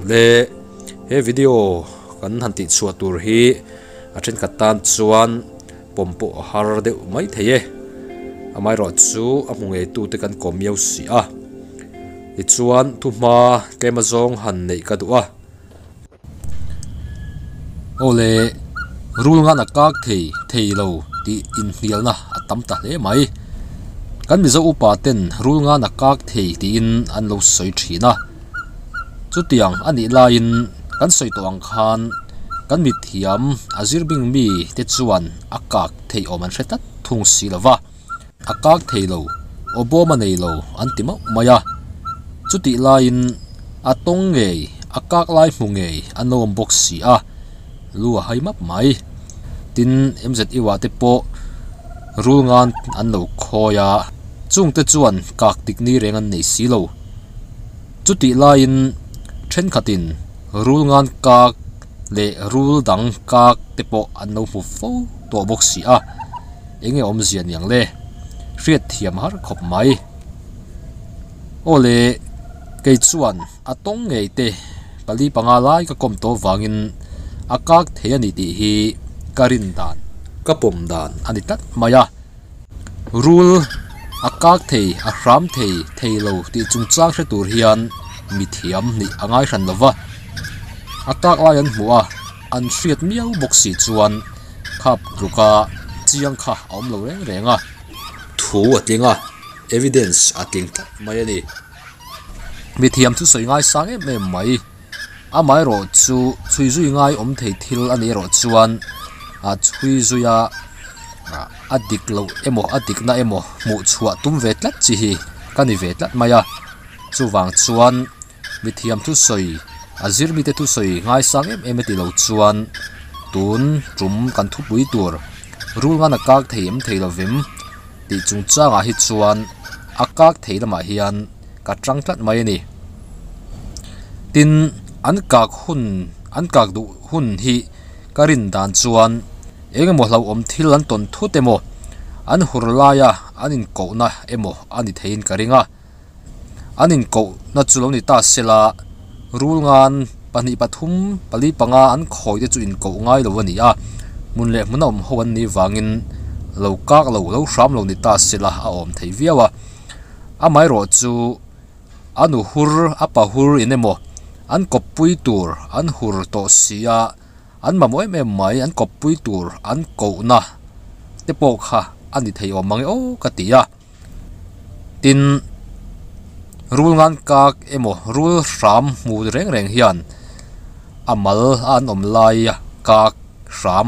Le he video kan han tih chhuah tur hi a thenkhat tan chuan pawm pawh a har deuh mai thei e. Amaherawhchu a hmu ngei tute kan kawm miau si a. Tichuan thuhma tlem azawng han neih ka duh a. Aw le, rul ngan a kak thei thei lo tih inhnialna a tam ta hle mai. Kan Mizo upa ten rul ngan a kak thei tiin an lo sawi thin a. Chutiang a nih laiin kan sawi tawh ang khan kan mithiam a zir bing mi te chuan a kak thei awm an hre tlat thung si lo va. A kak thei lo, aw bawm a nei lo an ti mauh mai a. Chutih laiin a tawng ngei, a kak lai hmu ngei a nawm bawk si a, lu a hai map mai. Tin, MZU ah te pawh rul ngan an lo khawi a, chungte chuan kak dik ni reng an nei si lo. Chutih laiin thenkhatin rul ngan kak leh rul dang kak te pawh an lo hmu fo tawh bawk si a. Enge awmzia niang le? Hriat thiam har khawp mai. Aw le, kei chuan a tawng ngei te pali panga lai ka kawm tawh vangin a kak thei a ni tih hi ka rin dan, ka pawm dan a ni tlat mai a. Rul a kak thei, a hram thei, thei lo tih chungchang hre tur hian mi thiam nih a ngai hran lo va. A kak lai an hmuh a, an hriat miau bawk si chuan Khap tluka chiang kha a awm lo reng reng a, thu a tling a, evidence a tling tlat mai a ni. Mithiam chu sawi ngai sang em em mai, amaherawh chu chhui zui ngai awm thei thil a nih erawh chuan a chhui zui a, a dik loh emaw a dikna emaw hmuh chhuah tum ve tlat chi hi ka ni ve tlat mai a, chuvang chuan Mithiam thusawi, a zir mite thusawi ngaisang em em e ti lo chuan tun tum kan thupui tur rul ngan a kak thei em thei lovem tih chungchangah hi chuan a kak thei lamah hian ka tang tlat mai a ni. Tin, an kak hun, an kak duh hun hi ka rin dan chuan eng emaw hlauhawm thil an tawn thut emaw, an hur laia an inkohna emaw a ni theiin ka ring a. An inkohna chu lo ni ta sela, rul ngan pahnih pathum pali panga an khawi te chu inkoh ngai lo a ni a, hmun leh hmun a awm ho an nih vangin lo kak lo lo hram lo ni ta sela a awm thei viau a. Amaherawh chu a nu hur a pa hur in emaw an kawppui tur an hur tawh si a, an mamawh em em mai an kawppui tur an kohna te pawh kha a ni thei awm mang e aw ka ti a. Tin, rul ngan kak emaw rul hram hmu reng reng hian a mal a an awm laia kak hram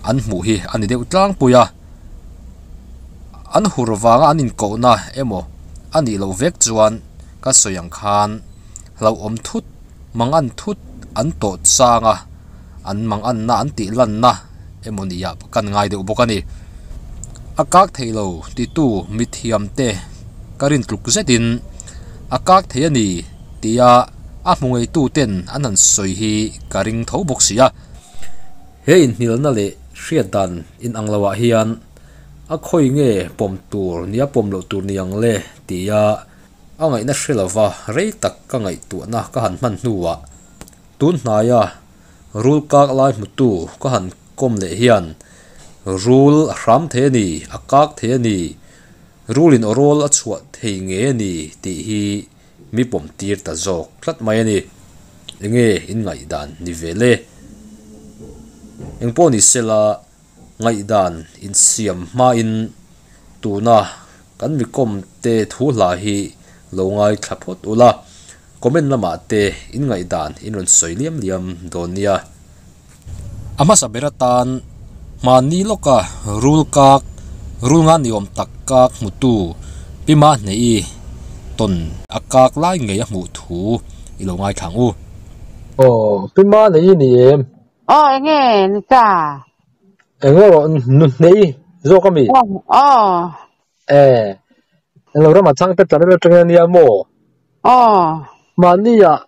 an hmuh hi a ni deuh tlangpui a. An hur vanga an inkohna emaw a nih loh vek chuan ka sawi ang khan hlauhawm thut, mangan thut an tawh chang a, an manganna an tih lanna emaw nia kan ngai deuh bawk a ni. A kak thei lo titu mithiam te ka rin tluk zetin a kak thei a ni tia a hmu ngeitu ten an han sawi hi ka ring tho bawk si a. He inhnialna leh hriat dan inang loah hian a khawi nge pawm tur nia pawm loh tur ni ang le tia a ngaihna hre lova rei tak ka ngaihtuahna ka han hman hnuah Tun hnaia rul kak lai hmutu ka han kawm leh hian rul a hram thei a ni, a kak thei a ni, rulin aw rawl a chhuah thei ngei a ni tih hi mi pawm tir ta zawk tlat mai a ni. Enge in ngaihdan ni ve le? Engpawh ni sela ngaihdan insiam hmain tuna kan mi kawm te thu hla hi lo ngaithla phawt ula, comment lamah te in ngaihdan in rawn sawi liam liam dawn nia. A hmasa ber atan hmanni lawka rul kak, rul ngan ni awm tak kak hmutu Pi Mahneii tawn a kak lai ngei a hmuh thu i lo ngaithla ang u. Aw, Pi Mahneii ni em? Aw enge ni ta? Enge rawh nu hnei zawk ami? Aw aw. Eh, englo ramah changte tlan ila tang ania maw? Aw. Mahni ah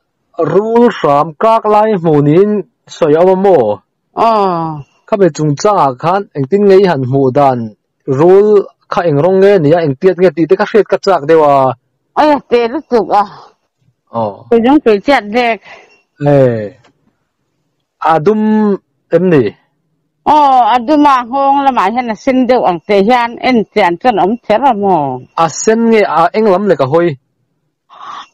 rul hram kak lai hmuh niin sawi a awm a maw? Aw. Khami chungchang ah khan engtin nge i han hmuh dan rul kha eng rawng nge nia engtiat nge tih te kha hriat ka chak deuh a. Aw te lutuk a. Aw. Kei zawng tui chiat vek. E a dum em ni? Aw a dum a nghawng lamah hian a sen deuh ang teh hian en chian chuan a awm kher a maw? A sen nge a eng lam leh ka hawi?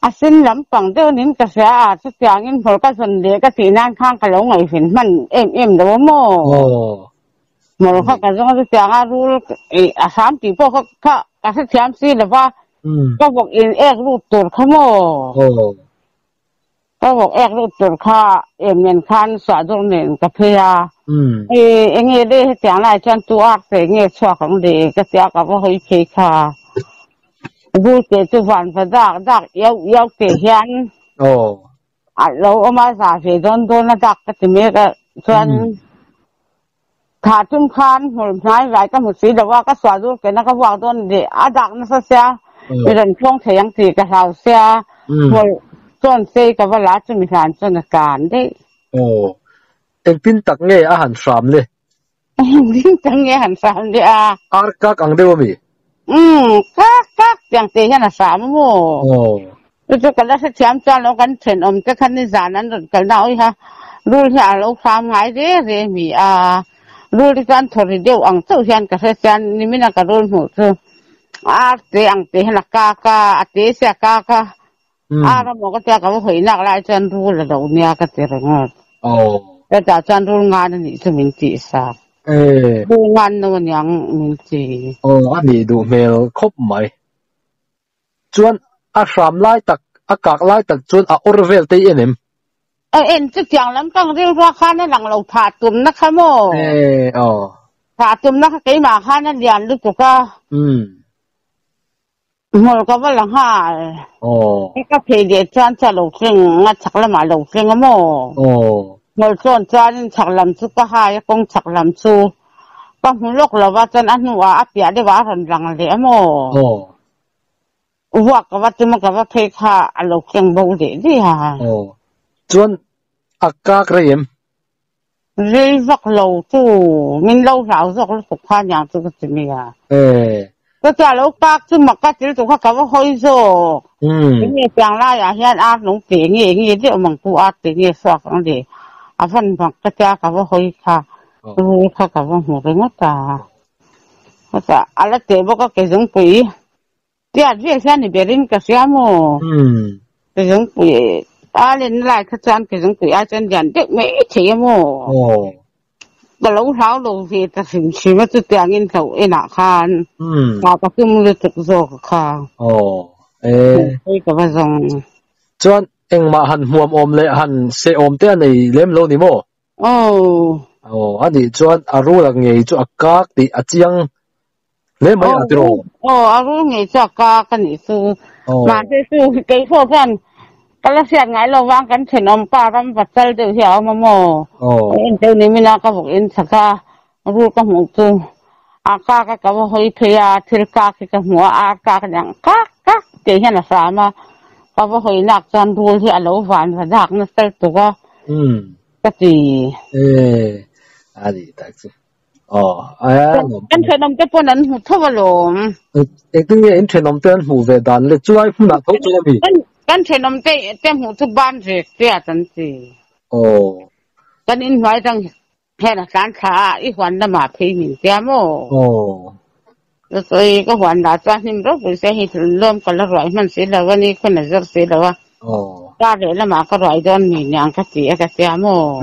A sen lampang deuh niin ka hria a, chutiangin hmawlh ka zawn leh ka tih nan khan ka lo ngaihven hman em em lo a maw? Hmawlh kha ka zawng a, chutianga rul a hram tih pawh kha kha ka hrethiam si lo va, ka vawk in ek lut tur kha maw? Ka vawk ek lut tur kha em nen khan suahdur nen ka phei a, eng nge le hetiang lai chuan tu ar te nge chhuak ang le ka tia ka va hawi phei kha. Rul te chu van va dak dak iau iau te hian a lo awm a, za ve dawn dawn a dak ka ti mek a, chuan thah tum khan hmul hnai vai ka hmu si lo a, ka suahdur kena ka vuak dawn leh a dak nasa sia, mi rawn thlawng thei ang tih ka hlau sia, hmul chuan sei ka va la chu mi hlan chuan a tlan daih. Aw, engtin tak nge a han hram le? Engtin tak nge a han hram le a? Ar kak ang deuh ami? Umm, kak kak tiang te hian a hram a maw? Aw. Chu chu ka la hrethiam chuan lo kan thenawm te khan nizan an rawn kalna awiha rul hi a lo hram ngai re re mi a, rul te chuan thaw ri deuh ang chauh hian ka hre chian nimina ka rul hmuh chu ar te ang te hian a kak a, a te sia a kak a, ar emaw ka tia ka va hawi nak lai chuan rul a lo nia ka ti ringawt. Hetah chuan rul ngan a nih chu min tih sak. Rul ngan no aniang min ti. Aw a nih duh hmel khawp mai. Chuan a hram lai tak, a kak lai tak chuan a awr vel te i en em? A en chutiang lam kang rilrua khan a lang lo thah tumna kha maw? E aw. Thah tumna kha keimah khan a lian lutuk a. Umm. Hmawlh ka va la nghal. Aw. Ka phei leh chuan chu a lo thleng a, chhak lamah a lo thleng a maw? Aw. Hmawlh tlawn chuanin chhak lam chu ka hai a, kawng chhak lam chu ka hmu lawk lo va, chuan a hnuah a piah deuhah a rawn lang leh a maw? Aw. Vuak ka va tum a, ka va phei kha a lo keng bo leh daih a. Aw. Chuan a kak rei em? Rei vak lo chu min lo hlau zawk lutuk kha aniang chu ka ti mai a. Eh. Ka tia lo kak chu mak ka til tur kha ka va hawi zawk. Umm. Enge tiang laiah hian ar nung teh nge nge deuh mang ku ar teh nge suak ang le. A van mak ka tia ka va hawi kha rul kha ka va hmu ringawt a. Heta a la teh bawk a ke zungpui. Tiat vel hian i berin ka hria maw? Ke zungpui a lenna lai kha chuan ke zungpui ai chuan lian deuh mai thei a maw? Ka lo hlau lo ve ta hrim hrim a chutiangin hloh enah khan ka ka tum lutuk zawk a kha. Hei ka va zawng. Chuan engmah han hmuam awm leh han seh awm te a nei lem lo ni maw? Aw. Aw, a nih chuan a rul a ngei chu a kak tih a chiang hle mai a tiraw? Aw, a rul ngei chu a kak a nih chu. Mahse chu kei pawh chuan ka la hriat ngai lo vang kan thenawm pa ram va chal deuh hi a awm a maw? Aw. En deuh ni mina ka vawk in chak a, rul ka hmuh chu a kak a ka va hawi phei a, thil kak hi ka hmu a, ar kak aniang kak kak tih hian a hram a, ka va hawi nak chuan rul hi a lo van va dak nasa lutuk a. Ka ti. E, a ni tak chu. Aw, a nuam. Kan thenawm te pawn an hmu tho alawm. Engtin nge in thenawm te an hmuh ve dan le chulai hmunah tho chu a mi? Kan thenawm te te hmuh chu ban rek te a kan ti. Aw. Kan inhnuai dang hian a tlan thla a, i huan lamah phei min tia maw? Aw. Sawi ka huan lah chuan hnim ropui se hei lawm ka la ruai hman si lo a ni khawn a zir si lo a kar leh lamah ka ruai dawn mi niang ka ti a ka tia maw?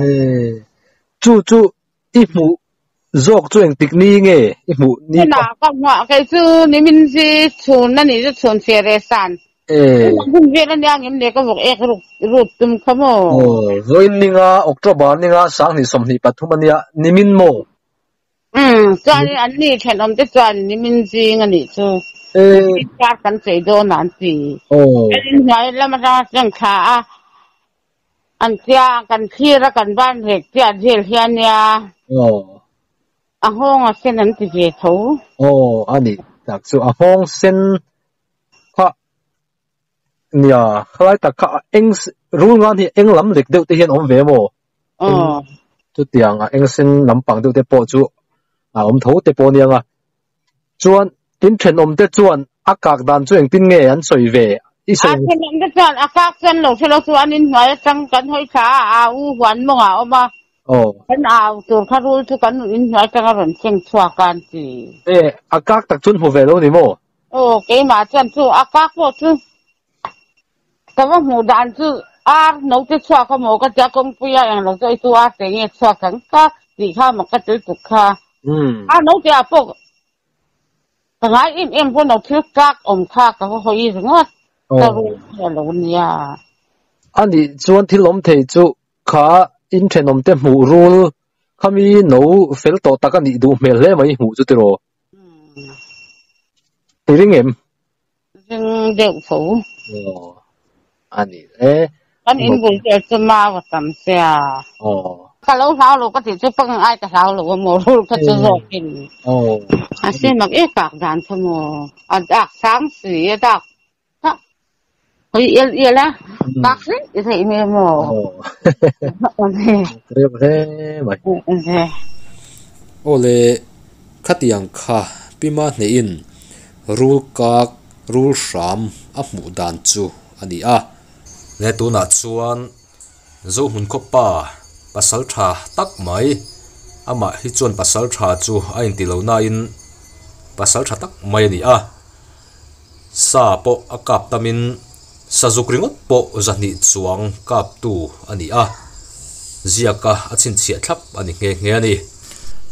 Chu chu i hmuh zawk chu engtik ni nge i hmuh ni kha? Tunah ka hmuh kei chu nimin hi chhun a nih chu chhun feh reh san hun vel a nia ngem le ka vawk ek ruk rut tum kha maw? Aw vawiin ninga October ninga 2023 a nia nimin maw? Umm, chuanin an ni thenawm te chuan nimin zing a nih chu. Kar kan chei dawn a an ti. Kan inhnuai lam atanga chuan thla a an tia kan thlir a kan ban rek chiah vel hian nia a nghawng a sen an ti ve tho. Aw, a nih tak chu a nghawng sen kha nia khalai tak kha eng rul ngan hi eng lam lek deuh te hian awm ve maw? Chutiang a eng sen lampang deuh te pawh chu a awm tho te pawh aniang a. Chuan in thenawm te chuan a kak dan chu engtin nge an sawi ve? I A thenawm te chuan a kak chuan lo hre lo chu an inhnuai atang kan hawi thla a, a u huan mawngah a awm a. Kan au tur kha rul chu kan inhnuai atang a rawn thleng chhuak a an ti. E, a kak tak chuan hmu ve lo ni maw? Aw, keimah chuan chu a kak pawh chu ka va hmuh dan chu ar note chhuak a maw ka tia kawngpuia englo chu eitu ar te nge chhuak ang kak tih kha mak ka tel tuk kha. Ar note ah pawh Ka ngai em em pawn lo thil kak awm kha ka va hawi ringawt ka rul hi a lo nia. A nih chuan thil awm thei chu kha in thenawm te hmuh rul khami no fel tawh tak a nih duh hmel hle mai hmuh chu tiraw? I ring em? Ring deuh tho. Aw a ni e. Kan in bul vel chu mau a tam sia. Aw. Ka lo hlau lo ka tih chu pangang ai ka hlau lo a maw rul kha chu zawk in. Aw. A si mak e kak dan kha maw. A dak sang si a dak kha hawi ial ial a kak hrih hrih mai a maw. Aw. Reuh hle mai. Aw le khatiang kha Pima hnehin rul kak rul hram a hmuh dan chu a ni a. Le tunah chuan Zohmun khawpa pasal tha tak mai, amah hi chuan pasal tha chu a inti lo nain pasal tha tak mai a ni a. Sa pawh a kap tamin sazuk ringawt pawh zahnih chuang kaptu a ni a, ziaka a chhinchhiah thlap a ni nghe nghe a ni.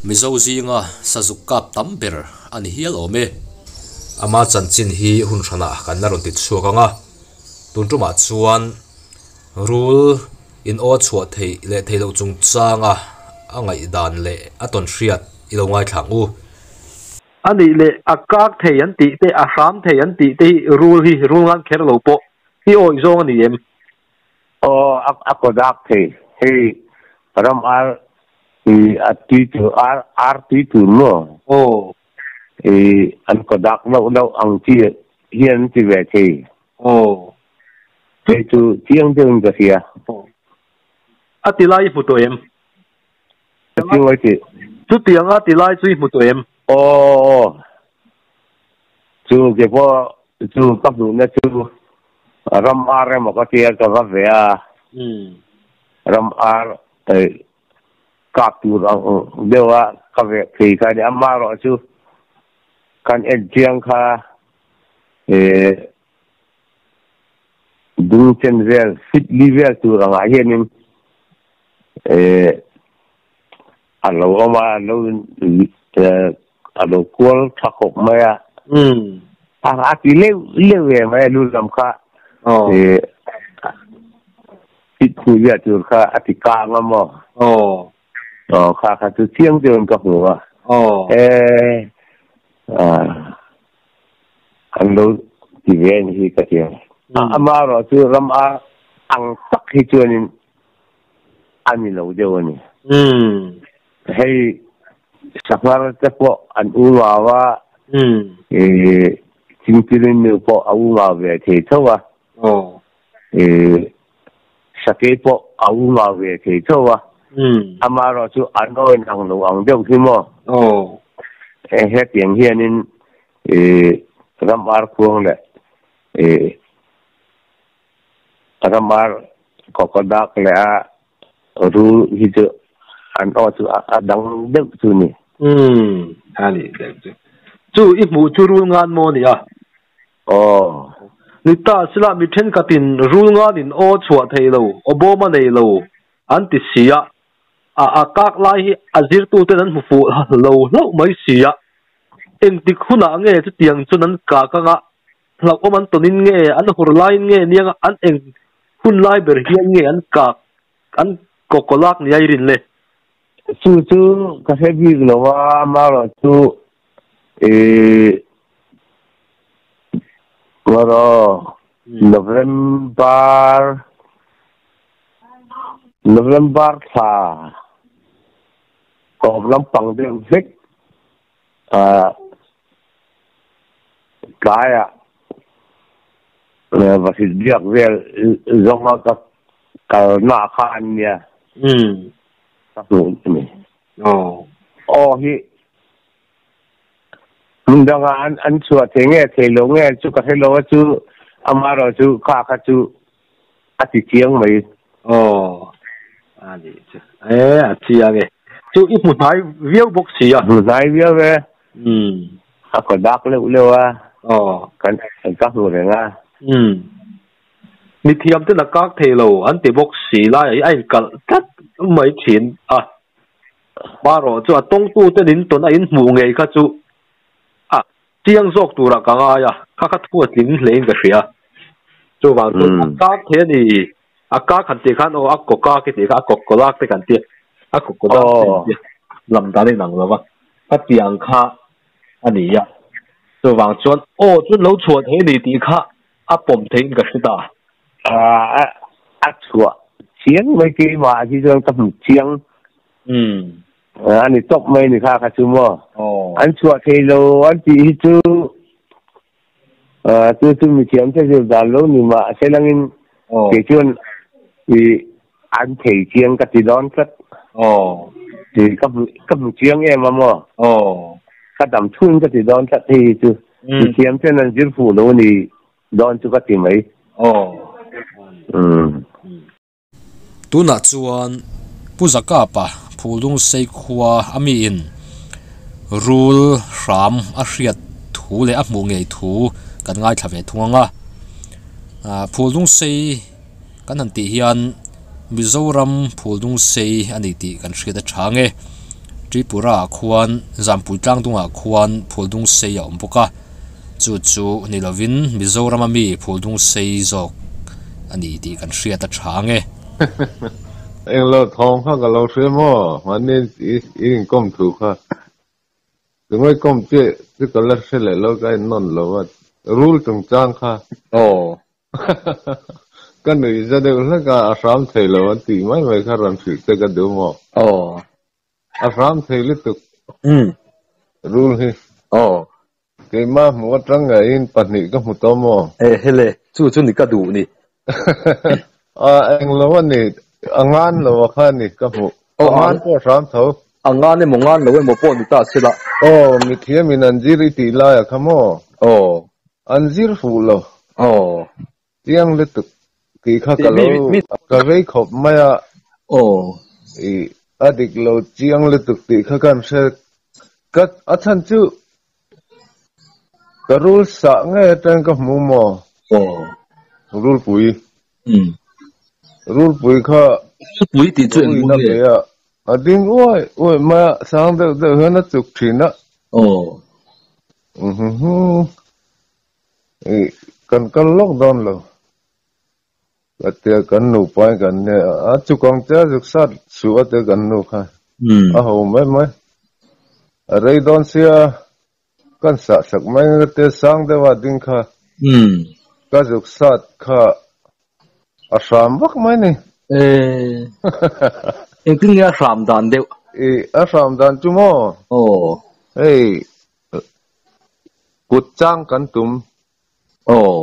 Mizo zinga sazuk kap tam ber a ni hial awm e. Ama chanchin hi hun hranah kan la rawn ti chhuak ang a, tun tumah chuan rul in aw chhuah theih leh theih loh chungchanga a ngaihdan leh a tawn hriat i lo ngaithla ang u. A nih leh a kak thei an tih te, a hram thei an tih te hi rul hi rul ngan kher lo pawh i awih zawng a ni em? Aw, a kaw dak thei. Hei ram ar i a tui tur, ar ar tui tur maw? Aw. I an kaw dak loh loh ang chi hian an ti ve thei. Aw. Hei chu chiang deuhin ka hria. Aw. A ti lai i hmu tawh em? Chu ti. Chutianga ti lai chu i hmu tawh em? Aw, chu ke pawh chu ka hmuhna chu ram ar emaw ka tia ka va ve a, ram ar kap tur ang deuh a ka ve phei kha a ni. Amaherawh chu kan en chiang kha Dung chen vel, fit li vel tur angah hianin a lo awm a, a lo kual tha khawp mai a. A ti leuh leuh ve mai a lu lam kha fit hmuh ziah tur kha a ti kang a maw? Aw kha kha chu chiang deuhin ka hmu a. An lo ti ve a ni hi ka ti a. Amaherawh chu ram a ang tak hi chuanin a ni lo deuh a ni. Hei sanghar te pawh an u ngau a, chingchilin nu pawh a u ngau ve thei tho a, sakei pawh a u ngau ve thei tho a. Amaherawh chu an aw inang lo ang deuh hi maw? Hetiang hianin ram ar khuang leh ram ar kawkawdak leh a rul hi chu an aw chu a dang deuh chu ni. Umm a ni deuh chu. Chu i hmuh chu rul ngan maw nia? Aw. Ni ta sila mi thenkhatin rul nganin aw chhuah thei lo, aw bawm a nei lo an ti si a, a a kak lai hi a zirtuten an hmu fuh lo hlauh mai si a. Engtik hunah nge chutiang chuan an kak anga hlauhawm an tawnin nge, an hur laiin nge nianga an eng hun lai ber hian nge an kak, an kawkawlak nia i rin le? Chu chu ka hre bik lo a, amaherawh chu ih ngarawh November November thla tawp lampang deuh vek Tlaiah va hrilh biak vel zawnga ka kalna kha an nia ka hmuh a ni. Aw hi hmun danga an chhuah thei nge thei lo nge chu ka hre lo a chu. Amaro chu kha kha chu a ti chiang mai. Aw ani chu e a chiang e chu i hmu hnai viau bawk si a. Hmu hnai viau e. A ko dak leuh leuh a. Aw. Kan ka hmu reng a. Mi thiam ten a kak thei lo an ti bawk si lai a in kalh tlat mai thin a. Marawh chu a tawngtu ten in tawn a in hmuh ngei kha chu a chiang zawk turah ka ngai a, kha kha thu a tling hle in ka hria. Chuvang chuan a kak thei a ni. A kak han tih khan aw a kaw kak i tih kha a kaw kaw lak te kan ti a, a kaw kaw dak te kan ti a, lam dan a inang lo va, khatiang kha a ni a. Chuvang chuan aw chuan lo chhuah thei a ni tih kha a pawm theiin ka hre ta. A chhuah chiang mai keimah hi chuan ka hmu chiang. A ni tawp mai ni kha kha chu maw. An chhuah thei lo an tih hi chu chu chu mi thiam te zir dan lo ni mah se langin kei chuan i an thei chiang ka ti dawn tlat. Ka hmu chiang em a maw. Ka dam chhun ka ti dawn tlat hei hi chu. Mi thiam ten an zir fuh lo ni dawn chu ka ti mai. Tunah chuan Pu Zakapa Phuldung Sei khua a miin rul hram a hriat thu leh a hmuh ngei thu kan ngaithla ve thung ang a. Phuldung Sei kan han tih hian Mizoram Phuldung Sei a ni tih kan hriat a tha nge. Tripura ah khuan Zampui tlangdungah khuan Phuldung Sei a awm bawk a. Chu chu ni lovin Mizoram a mi Phuldung Sei zawk a ni tih kan hriat a tha ang e. Englo thawng kha ka lo hria maw? Mahni i inkawm thu kha. Tungai kawm chiah chu ka la hre leh lo ka innawn lo a, rul chungchang kha. Aw. Ka nuih za deuh hlek a, a hram thei lo an tih mai mai kha rawn hrilh che ka duh maw? Aw. A hram thei lutuk. Umm. Rul hi. Aw. Keimah hmuh atang ngaiin pahnih ka hmu tawh maw? E hele, chu chu ni ka duh ni. A englo a ni, a ngan lo a kha ni ka hmuh. Aw, A ngan pawh a hram tho. A ngan emaw ngan lo emaw pawh ni ta se la. Aw, mithiamin an zir i tih lai a kha maw? Aw. An zir fuh lo. Aw. Chiang lutuk tih kha ka lo ka vei khawp mai a. Aw. I a dik lo chiang lutuk tih kha kan hre ka a chhan chu ka rul sah ngei atang ka hmu maw? Aw. Rulpui. Umm. Rulpui kha Rulpui tih chu eng rul nge? A a ding uai uai mai a, sang deuh deuh hian a chuk thin a. Aw. Umm. Kan kal lawk dawn lo. Ka tia kan nupa in kan nia a chuk ang che a zuk sat suh a tia kan nu kha a ho mai mai. A rei dawn sia kan sah sak mai ka tia sang deuh a ding kha ka zuk sat kha a hram vak mai ni. Engtin nge a hram dan deuh? A hram dan chu maw? Aw. Hei Kut chang kan tum. Aw.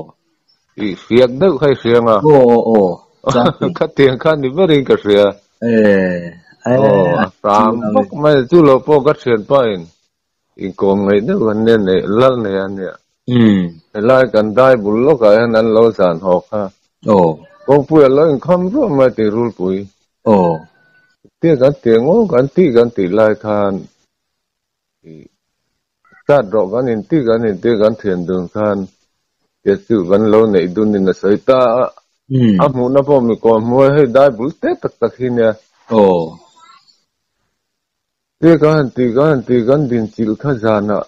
I hriak deuh kha i hria nga. Aw aw aw. Chang tum. Khatiang kha ni berin ka hria. Eh. Aw, a hram bawk mai chu lo pawh ka thianpa in inkawm ngaih deuh kan nia nei lal nei a nia. Umm. Helai kan dai bul lawkah hian an lo zan haw kha. Aw. Kawngpui a lo inkham ruah mai tih rulpui. Aw. Tia kan ti ang aw kan tih kan tih lai khan Chat rawh kan inti kan inti kan thian dun khan te chu kan lo neih dun in a sawi ta a, a hmuhna pawh mi kawn hmu a, hei dai bul te tak tak hi nia. Aw. Te kan han ti kan han ti kan din chilh kha zanah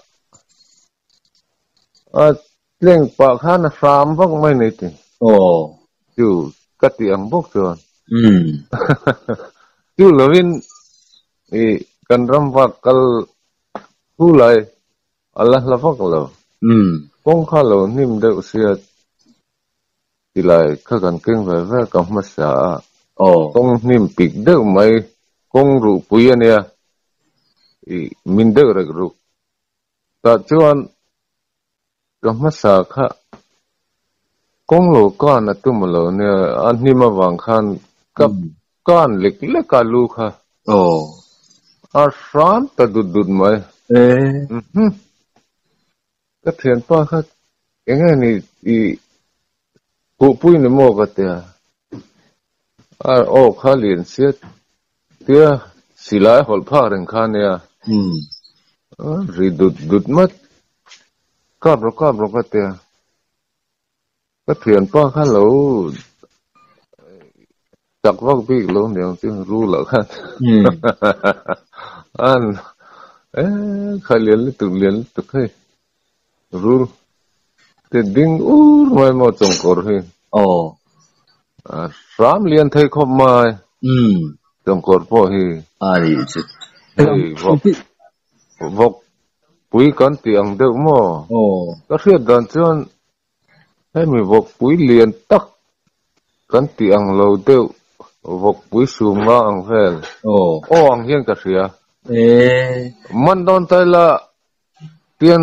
a tleng pah khan a hram vak mai nei ti. Aw. Chu ka ti ang bawk chuan. Chu lovin I kan ram vak kal thu lai a la hla vak lo. Kawng kha lo hnim deuh sia ti lai kha kan keng ve ve ka hmasa a. Kawng hnim pik deuh mai kawng ruh pui a nia i min deuh rek ruk. Tah chuan ka hmasa kha kawng lo kan a tum lo nia a hnim avang khan ka kan lek lek a lu kha a hram ta dut dut mai. Ka thianpa kha eng nge ni i. Khuhpui ni maw ka tia. A aw kha lian sia tia silai hawlh phak reng kha nia. Ri dut dut mat. Kap rawh kap rawh ka tia. Ka thianpa kha lo chak vak bik lo niang chu rul ah khan an e kha lian lutuk lian lutuk hei rul te ding ur mai maw chawngkawr hi aw hram lian thei khawp mai chawngkawr pawh hi a ni chu hei vawk vawk pui kan tih ang deuh maw ka hriat dan chuan Hemi vawkpui lian tak kan tih ang lo deuh vawkpui sum nga ang vel aw ang hian ka hria. Man dawn ta ila tian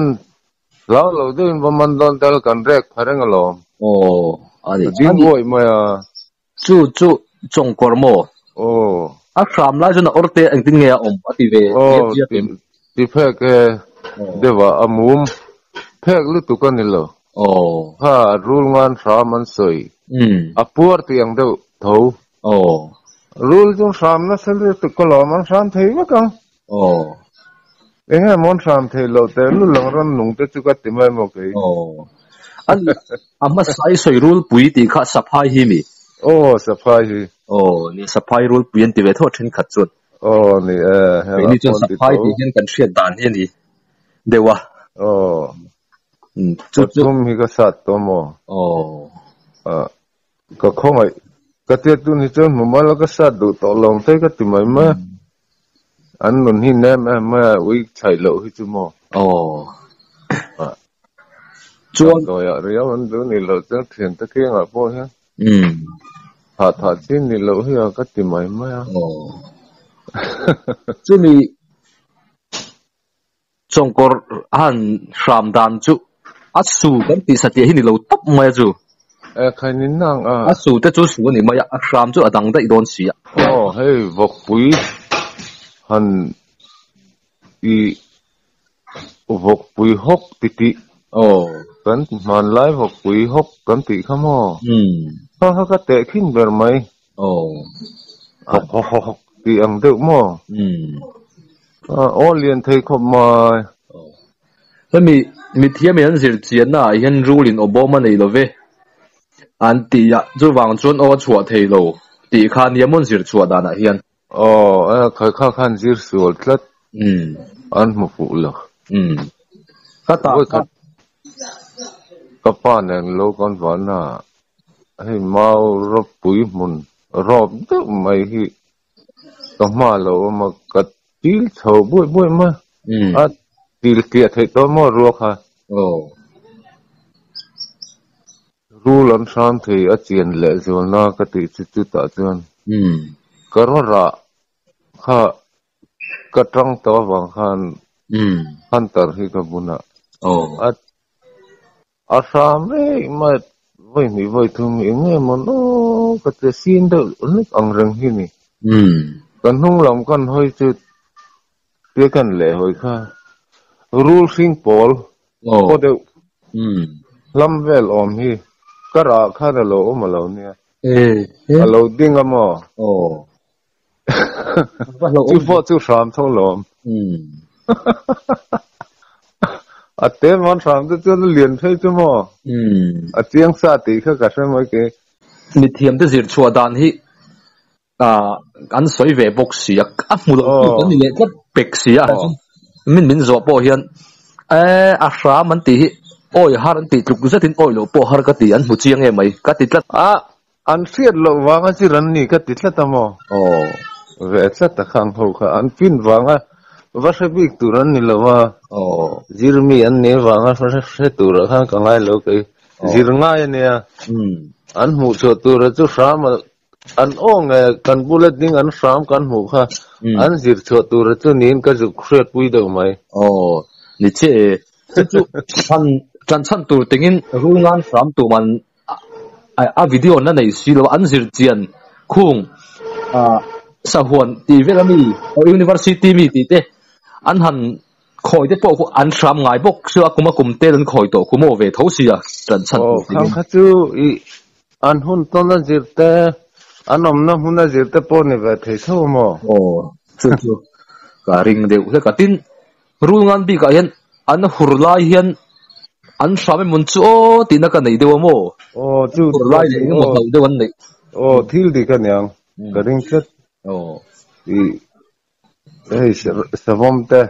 hlau lo deuhin va man dawn ta ila kan rek pha reng alawm. A ding uaih mai a. Chu chu chawngkawr maw? Aw. A hram lai chuan a awr te engtin nge a awm a ti ve Aw, ti phek e deuh a, a mum phek lutuk a ni lo. Aw. Kha rul ngan hram an sawi. A puar tih ang deuh tho. Aw. Rul chu hram nasa lutuk ka lawm, an hram thei vek ang. Aw. Enge maw an hram thei loh teh lul ang rawn nung te chu ka ti mai maw kei. Aw. An a hmasa i sawi rulpui tih kha saphai hi mi? Aw saphai hi. Aw ni saphai rulpui an ti ve tho thenkhat chuan. Aw ni e helai Keini chuan saphai tih hian kan hriat dan hi a ni deuh a. Aw. Chu chu. Pathum hi ka sat tawh maw? Aw. Ah ka khawngaih ka tiat tun hi chuan hmu mai la ka sat duh tawh lo ang te ka ti mai mai a. An nun hi nem em mai a ui chhaih loh hi chu maw? Aw. Ah. Chuan Damdawiah riau an duh ni loh chuan thiante kiangah pawh hian thah thah chi ni loh hi a ka ti mai mai a. Aw. Chumi chawngkawr han hram dan chu a su kan tih satliah hi ni lo tawp mai a chu. E khai ni nang a. A su te chu su a ni mai a, a hram chu a dang daih dawn si a. Aw hei vawkpui han i Vawkpui hawk ti tih. Aw. Kan hmanlai vawkpui hawk kan tih kha maw? Kha kha ka teh khin ber mai. Aw. Hawk hawk hawk hawk tih ang deuh maw? Aw lian thei khawp mai. Aw. Hemi mithiam in an zir chianna ah hian rul in awbawm a nei lo ve an ti a, chuvang chuan aw a chhuah thei lo tih kha nia maw an zir chhuah danah hian. Aw, a khai kha khan zir sual tlat. An hmu fuh lo. Ka tah kha. Ka pa nen lo kan van a, hei mau ropui hmun rawp deuh mai hi ka hma lo awm a, ka til chho buaih buaih mai. A til tliah theih tawh maw rua kha? Aw. Rul an hram thei a chian leh zualna ka tih chu chutah chuan ka raw rah kha ka tang tawh avang khan hunter hi ka bun a, a hram reng mai vawi hnih vawi thum hi eng nge maw aw ka ti sin deuh hlek ang reng hi ni. Ka hnung lam kan hawi chu tia kan leh hawi kha rul hring pawl Khaw deuh hlam vel awm hi ka rah khan a lo awm a lo nia. A lo ding a maw? Chu pawh chu hram tho lawm. A te man hram te chuan a lian phei chu maw? A chiang sa tih kha ka hre mai kei. Mithiam te zir chhuah dan hi an sawi ve bawk si a, a hmu lo tu kan ni leh tlat pek si a, min min zawh pawh hian eh a hram an tih hi awi har an tih tluk zetin awi loh pawh har ka ti an hmu chiang em mai ka ti tlat. A an hriat loh vanga zir an ni ka ti tlat a maw? Aw. Ve tlat a khang ho kha an fin vanga va hre bik tur an ni lo a, Aw. zir mi an nih vanga va hre turah khan ka ngai lo kei, zir ngai a nia, an hmuh chhuah tura chu hram a An aw nge kan bula ding an hram kan hmuh kha an zir chhuah tura chu niin ka zuk hriatpui deuh mai. Aw, ni che e. Chu chu han tan chhan tur tingin rul ngan hram tum an a video an la nei si lo a, an zir chian khung sahuan tih vel ami university mi tih te an han khawi te pawh khu an hram ngai bawk chu a kum a kum tel an khawi tawh khu maw ve tho sia tan chhan tur tingin. Aw, khang kha chu i. An hun tawn a zir te, an awmna hmun a zir te pawh ni ve thei tho maw? Aw, chu chu ka ring deuh hlek a. Tin, rulngan bikah hian an hur lai hian an hram emawn chu aw tihna ka nei deuh a maw? Aw, chu Hur lai leh engemaw hlauh deuh an neih. Aw, thil dik a niang, ka ring tlat. Aw. Ih, hei savawm te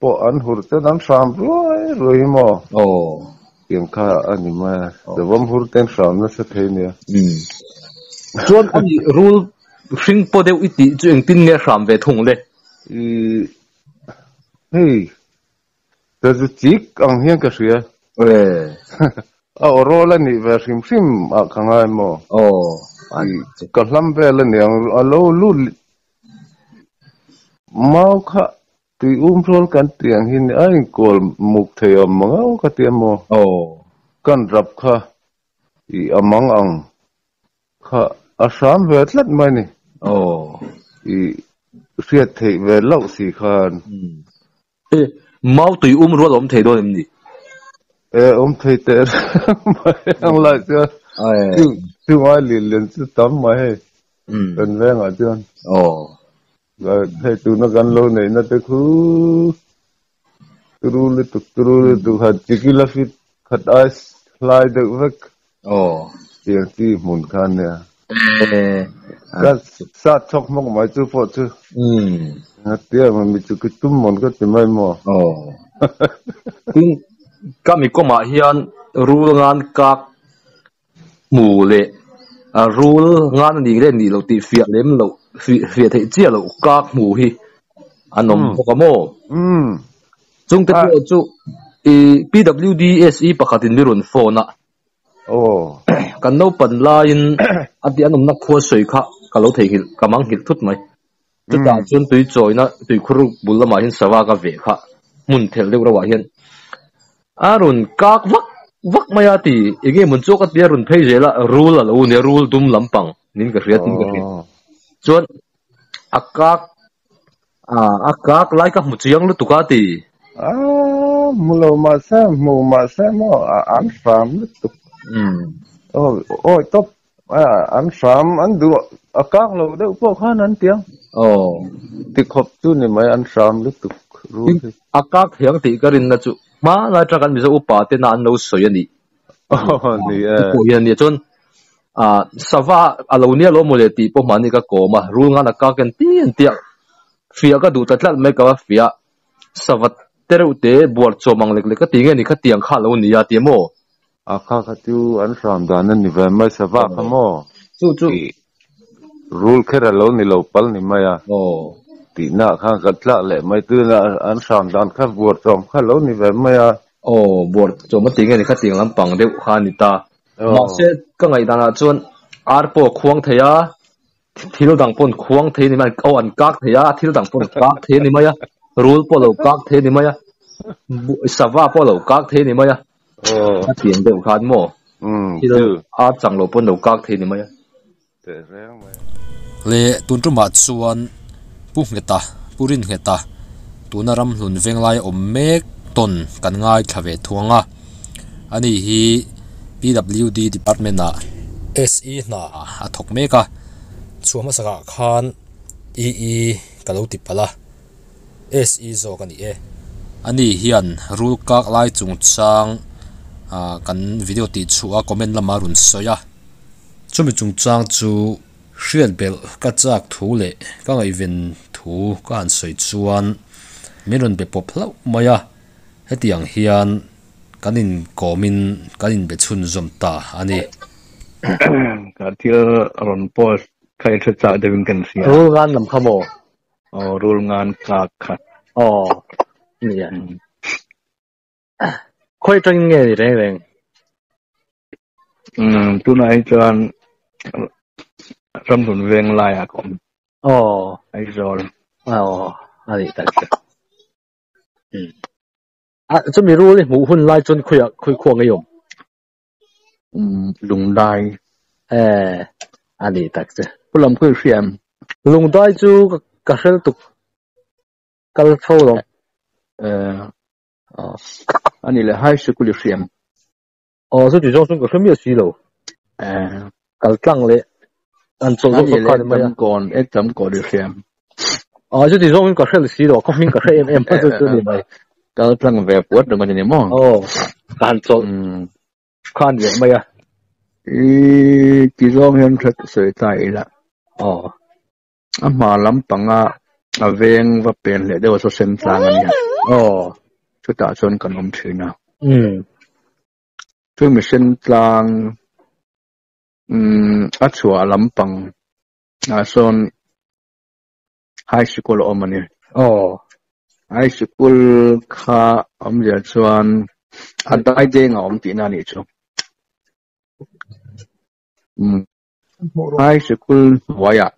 pawh an hur chuan an hram ruai ruai hi maw? Aw. Tiang kha a ni mai a, savawm hur te an hram nasa thei nia. Chuan a nih rul hring paw deuh i tih chu engtin nge hram ve thung le? Ih, hei Ka zu chik ang hian ka hria. A aw rawl a nih ve hrim hrim ah ka ngai maw? Aw. Ka hlam vel a niang a lo lut mau kha tui um rawl kan tih ang hi a inkual muk thei awm mang au ka ti a maw? Aw. Kan rap kha i a mang ang kha a hram ve tlat mai ni. Aw. I hriat theih ve loh si khan. E, mau tui um rual a awm thei dawn em ni? E, awm thei teh reng mai ang lai chuan. Chu ngai lian lian chu tam mai hei. Kan vengah chuan. Aw. Hei tuna kan lo neihna te khu turu lutuk turu lutuk han chikila fit khat ai hlai deuh vek. Aw. Tiang chi hmun kha ania. E. Ka sat chhawk hmawk mai chu pawh chu. Tia mi chu ki tum mawn ka ti mai maw. Aw. Tin, ka mi kawmah hian rul ngan kak hmu leh rul ngan a nih leh nih loh tih fiah lem loh, fiah theih chiah loh kak hmu hi an awm bawk a maw? Chungte pawh chu i PWDSE pakhatin mi rawn phone a, kan naupan laiin a tih an awmna khua sawi kha ka lo theihnghilh, ka manghilh thut mai. Chutah chuan tui chawina tuikhur bul lamah hian sava ka veh kha hmun thelh deuh reuhah hian a rawn kak vak vak mai a ti eng nge mawn chu ka tia rawn phei zel a rul a lo nia rul dum lampang nin ka hria tin ka hria chuan a kak a kak lai ka hmu chiang lutuk a ti a hmu lo mahse hmu mahse maw an hram lutuk awi tawp An hram an duh a kak lo deuh pawh khan an tiang. Aw. Ti khawp chu ni mai an hram lutuk rul hi. A kak thiang tih ka rinna chu hmanlai atang kan Mizo upa tena an lo sawi a nih. Aw ni e. Pawh hian a nia chuan sava a lo nia lo mawle tih pawh mahni ka kawm a rul ngan a kak en ti en tia fiah ka duh ta tlat mai ka va fiah sava te reuh te buar chawm ang lek lek ka ti nge ni khatiang kha a lo nia ti maw. A kha kha chu an hram dan a ni ve mai sava kha maw? Chu chu. Tih rul kher a lo ni lo pal ni mai a. Tihna ah khan kan tlak leh mai tuna an hram dan kha buar chawm kha lo ni ve mai a. Aw buar chawm a ti nge ni kha tiang lampang deuh kha a ni ta. Mahse ka ngaihdan ah chuan ar pawh a khuang thei a, thil dang pawh an khuang thei a ni mai a, aw an kak thei a, thil dang pawh an kak thei a ni mai a, rul pawh a lo kak thei a ni mai a, sava pawh a lo kak thei a ni mai a. A tiang deuh khan maw? Thil a chang lo pawn lo kak thei ni mai a. Le tun tumah chuan Pu Ngheta, Pu Rin Ngheta tuna ramhlun venglai awm mek tawn kan ngaithla ve thuang a. Ani hi PWD department ah SE hna a thawk mek a. Chhuah hmasakah khan EE ka lo ti palh a. SE zawk a ni e. Ani hian rul kak lai chungchang ah kan video tih chhuah a comment lama rawn sawi a. Chumi chungchang chu hriat belh ka chak thu leh ka ngaihven thu ka han sawi chuan min rawn be pawp hlauh mai a. Hetiang hian kan inkawmin kan inbe chhunzawm ta a ni. Ka thil rawn post kha i hre chak deuhin kan hria. Rul ngan lam kha maw? Aw rul ngan kak kha. Aw nia. Khawi atangin nge ni reng reng? Um tunah hi chuan ramhlun veng laiah ka awm. Aw. Aizawl. Aw a nih tak chu. Um. A chumi rul i hmuh hun lai chuan khawiah khawi khuang i awm? Um Lungdai. Eh a nih tak chu. Pu lam khawi hria em? Lungdai chu ka hrel tuk kal tho lo. Eh a nih leh high sikul i hria em? Aw chuti zawng chuan ka hre miah si lo. Eh. Kal tlang le an chawl zawk zawk kha ni mai a. Kawn ek tam kawn i hriam. A chuti zawngin ka hrel si lo khaw hming ka hre em em chu chu ni mai. Kal tlang ve puat reng a ni maw? Aw ka han chawl kha ni leh mai a. I ti zawng hian hre sawi ta ila. Aw. A hma lampanga a veng va pen leh deuh a saw sen tlang a nia. Aw. Chutah chuan kan awm thin a. Um. Chu mi sen tlang um a chhuah lampang ah sawn high school a awm a ni. Aw. High school kha awmzia chuan a dai deng a awm tihna a nih chu. Um. High school hnuaiah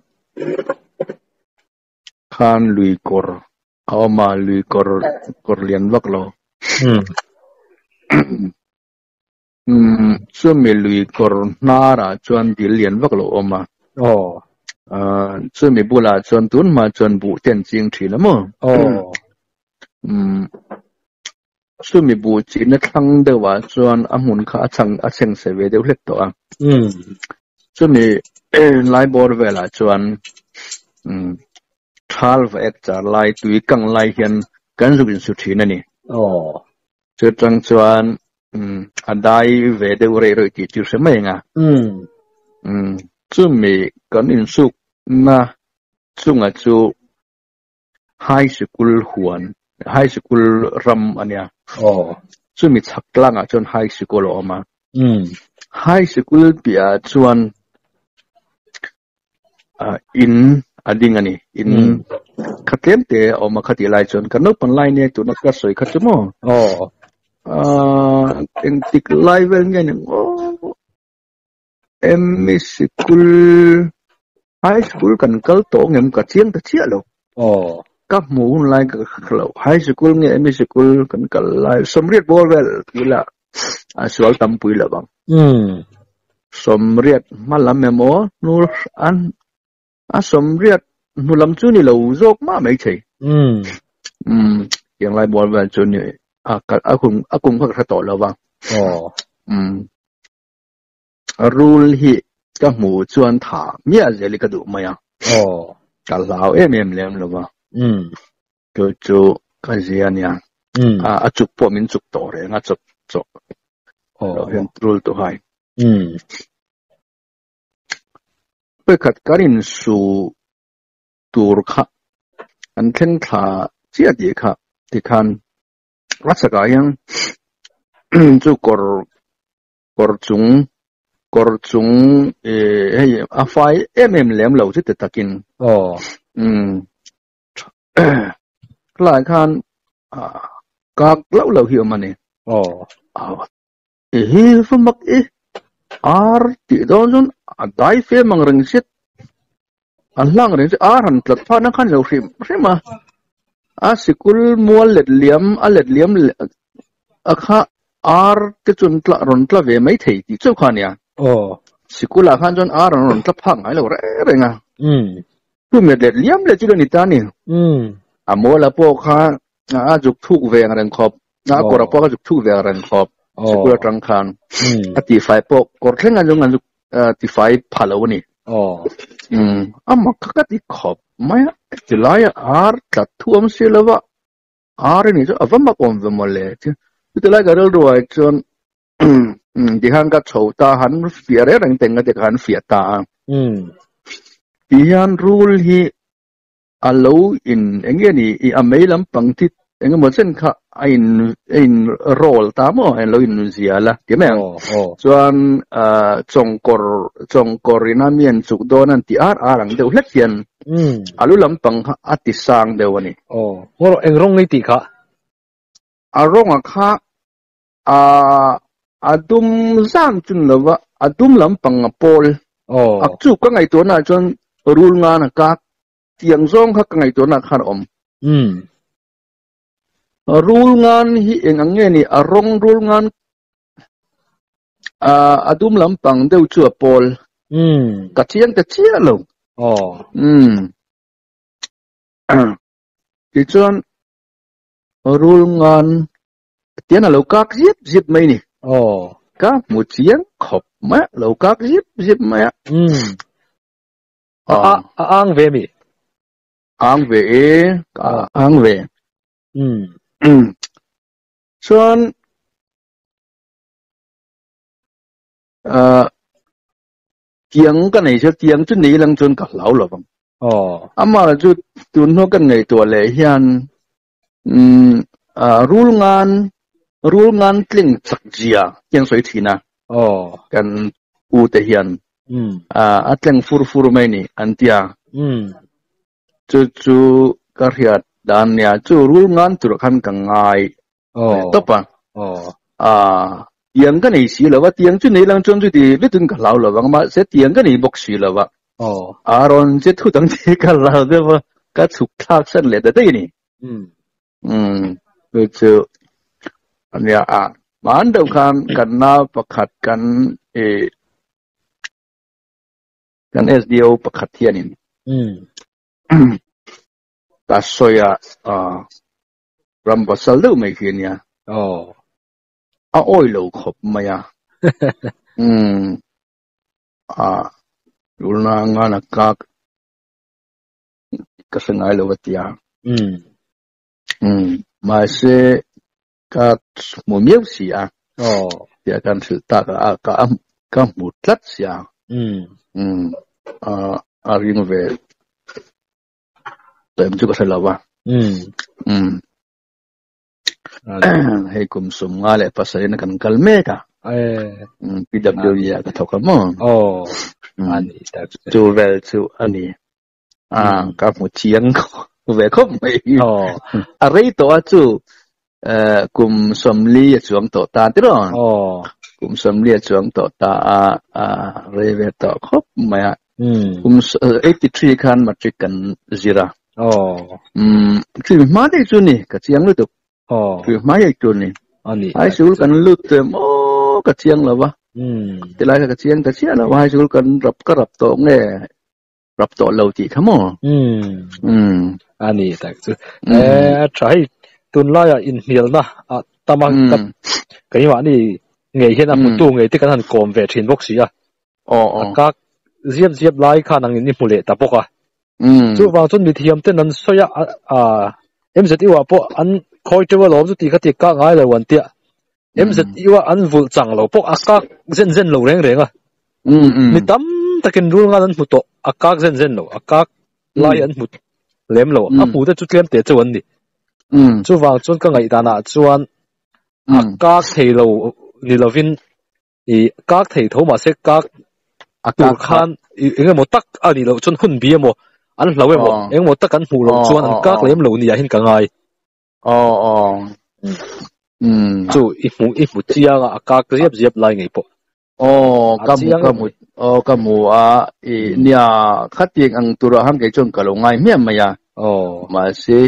khan lui kawr a awm a, lui kawr kawr lian vak lo. Um chumi lui kawr hnarah chuan dil lian vak lo awm a. Aw. Ah chumi bulah chuan tun hma chuan buh te an ching thin a maw? Aw. Um chumi buh chihna thlang deuhah chuan a hmun kha a chhang a chheng se ve deuh hlek tawh a. Chumi lai bawr velah chuan um thal va ek char lai tui kang lai hian kan zuk insu thin a ni. Aw. Chu tang chuan um a dai ve deuh rei rawih tih chu hre mai ang a. Um chumi kan insukna chunga chu high school huan high school ram a nia. Aw. Chumi chhak tlangah chuan high school a awm a. Um. High school piahah chuan ah in a ding a ni. In kha tlem te a awm a khatih lai chuan kan naupang lai nia tuna ka sawi kha chu maw? Aw. Ah engtik lai vel nge ni aw ME sikul high school kan kal tawh ngem ka chiang ta chiah lo. Aw. Ka hmu hun lai ka lo high school nge ME sikul kan kal lai sawmriat bawr vel tih lah a sual tam pui lo ang. Um. Sawmriat hma lam emaw hnur an a sawmriat hnu lam chu ni lo zawk mah mai thei. Um. Um tiang lai bawr vel chu ni a kal a kum a kum kha ka hre tawh lo va. Aw. Um. Rul hi ka hmu chuan tha miah zel hi ka duh mai a. Aw. Ka hlau em em lem lo va. Um. Chu chu ka zia nia. Um. A a chuk pawh min chuk tawh reng a chawp chawp. Aw. Lo hian rul tu hai. Um. Pakhat kan insu tur kha an thleng thla chiah tih kha tikhan a chakah hian chu kawr kawr chung kawr chung eh hei a fai em em lem lo chu ti takin. Aw. Um. Khilaiah khan ah kak loh loh hi a awm a ni. Aw. I hi va mak i ar tih dawn chuan a dai fem ang reng chiat a hlang reng chiat ar han tlat phah na khan lo hrim hrim a a sikul mual let liam a let liam a kha ar te chu an tla rawn tla ve mai thei tih chauh kha a nia. Aw. Sikul ah khan chuan ar an rawn tla phak ngai lo reng reng a. Um. Chu met let liam leh chu a ni ta a ni. Um. A mual a pawh kha a zuk thuk ve ang reng khawp. A kawr a pawh kha zuk thuk ve ang reng khawp. Sikul atang khan a tifai pawh kawr thleng a zung an zuk tifai pha lo a ni. Aw. Um. A mak kha ka ti khawp mai a. Tilai a ar tlat thu awm si lo va. Ar a nih chu a va mak awm ve mawle. Chutilai ka rilru ah chuan Tikhan ka chho ta han fiah reng reng teng ka ti kha han fiah ta a. Ti hian rul hi a lo in eng nge ni i a mei lampang thi eng emaw chen kha a in a in roll ta maw a lo in zial a ti mai ang. Chuan chawngkawr chawngkawr ina mi an chuk dawn an ti ar ar ang deuh hlek hian a lu lampang kha a ti sang deuh a ni. Aw, eng rawng ngei tih kha? A rawnga kha A a dum zan chun lova a dum lampang a pawl. Aw. A chu ka ngaihtuahna ah chuan rul ngan a kak tiang zawng kha ka ngaihtuahna ah khan a awm. Umm. Rul ngan hi eng ang nge ni a rawng rul ngan a a dum lampang deuh chu a pawl. Umm. Ka chiang ta chiah lo. Aw. Umm. Tichuan rul ngan Tian a lo kak zip zip mai ni. Aw. Ka mu chiang khop ma lo kak zip zip ma ya. A a ang ve mi. Ang ve e ka ang ve. Chuan tiang ka nei che tiang chu nei lang chuan ka hlau lovang. Ama chu tun ho kan nei to le hian rul ngan tling chak zia tiang soi thina. Kan u te hian a tleng fur fur mai ni antia. Chu chu ka riat dan nia chu rul ngan tur khan ka ngai topa. Tiang ka nei si lova tiang chu nei lang chuan chu ti litun ka hlau lovang ma se tiang ka nei bawk si lova. Aron che thu tang che ka lau dewa ka chuk thak san le da dei ni. Chu chu ania a man deuh khan kan na pakhat kan e kan SDO pakhat hianin. Ta soya ram pasal deuh mai hi ania. A oi lo khop maya. A rulna nga na kak ka sangai lo watia. Ma se ka mu mieu si a. Tia kan thil ta ka ka ka mu tlat sia. A ring ve tem chu ka selawa. Hei kum sum nga le pasai na kan kal me ka. PW ya ka thoka mo. Ani ta chu vel chu ani. Ka mu chiang ve khop mai. A rei to a chu kum som li chuang to ta ti ro. Kum som li chuang to ta a rei ve to khop mai a. Kum 83 khan matric kan zira. Chu ma de chu ni ka chiang lu tu. Chu ma ye chu ni. Ani. High school kan lut te mo ka chiang lawa. Ti lai ka chiang ka chiang lawa high school kan rap ka rap to nge rap to lo ti khamo. Ani tak chu. Trai tun lai a in hmial na a tama ka kai ma ni ngei hian a mutu ngei te kan han kom ve thin bawk si a. Ka ziap ziap lai kha nang in ni hmu leh ta bawk a. Chu wang chun mi thiam te nan soya a MZU a po an khoi tewa lom chu ti kha ti ka ngai lo wan tia. MZU a an vul chang lo pok a kak zen zen lo reng reng a. Mi tam takin rul nga an hmu to a kak zen zen lo a kak lai an hmu lem lo a hmu te chu tlem te chu an ni. Chu wang chun ka ngai dana chuan a kak thei lo ni lovin i kak thei tho ma se kak a tur khan engemaw tak ani lo chuan hun bi emaw an hlo emaw engemaw tak an hmu lo chuan an kak lem lo ni a hin ka ngai. Chu i hmu chianga a kak ziap ziap lai ngei pawh. Ka mu ka mu ka mu a i nia khatiang ang tura hang ke chuan ka lo ngai miam mai a. Ma se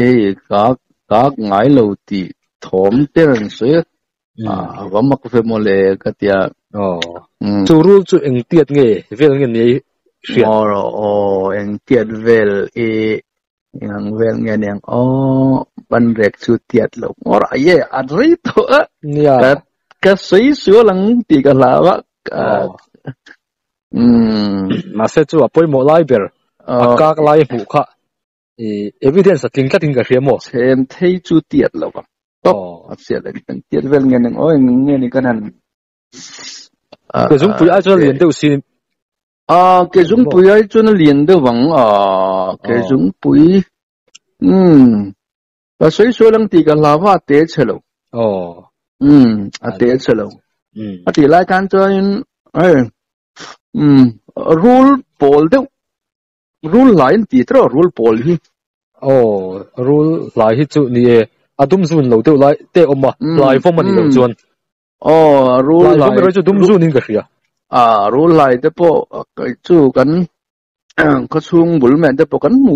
ka kak ngai lo ti thom te ran se a va mak fe mo le ka tia. Chu rul chu eng tiat nge vel nge nei hriat. Eng tiat vel e ang vel nge neng ban rek chu tiat lo ngor a ye a rei to a. Nia ka sei su lang ti ka lawa. Ma se chu a poi mo lai ber a kak lai hmu kha evidence a tling tlatin ka hria mo. Chem thei chu tiat lo ka. Top a sia le tang tiat vel nge neng oi nge ni kan han. Ke zung pui ai chuan lian deuh si. Ke zung pui ai chuan lian deuh wang ke zung pui. Ka sei so lang ti ka lawa te chelo. A te chelo. A ti lai kan chuan rule pol deuh. Rule line ti tro rule pol hi. Rule lai hi chu ni e adum zun lo deuh lai te oma lai fom ani lo chuan. Rule lai fom chu dum zun in ka hria. Rule lai te po kai chu kan kha chung bul men te po kan mu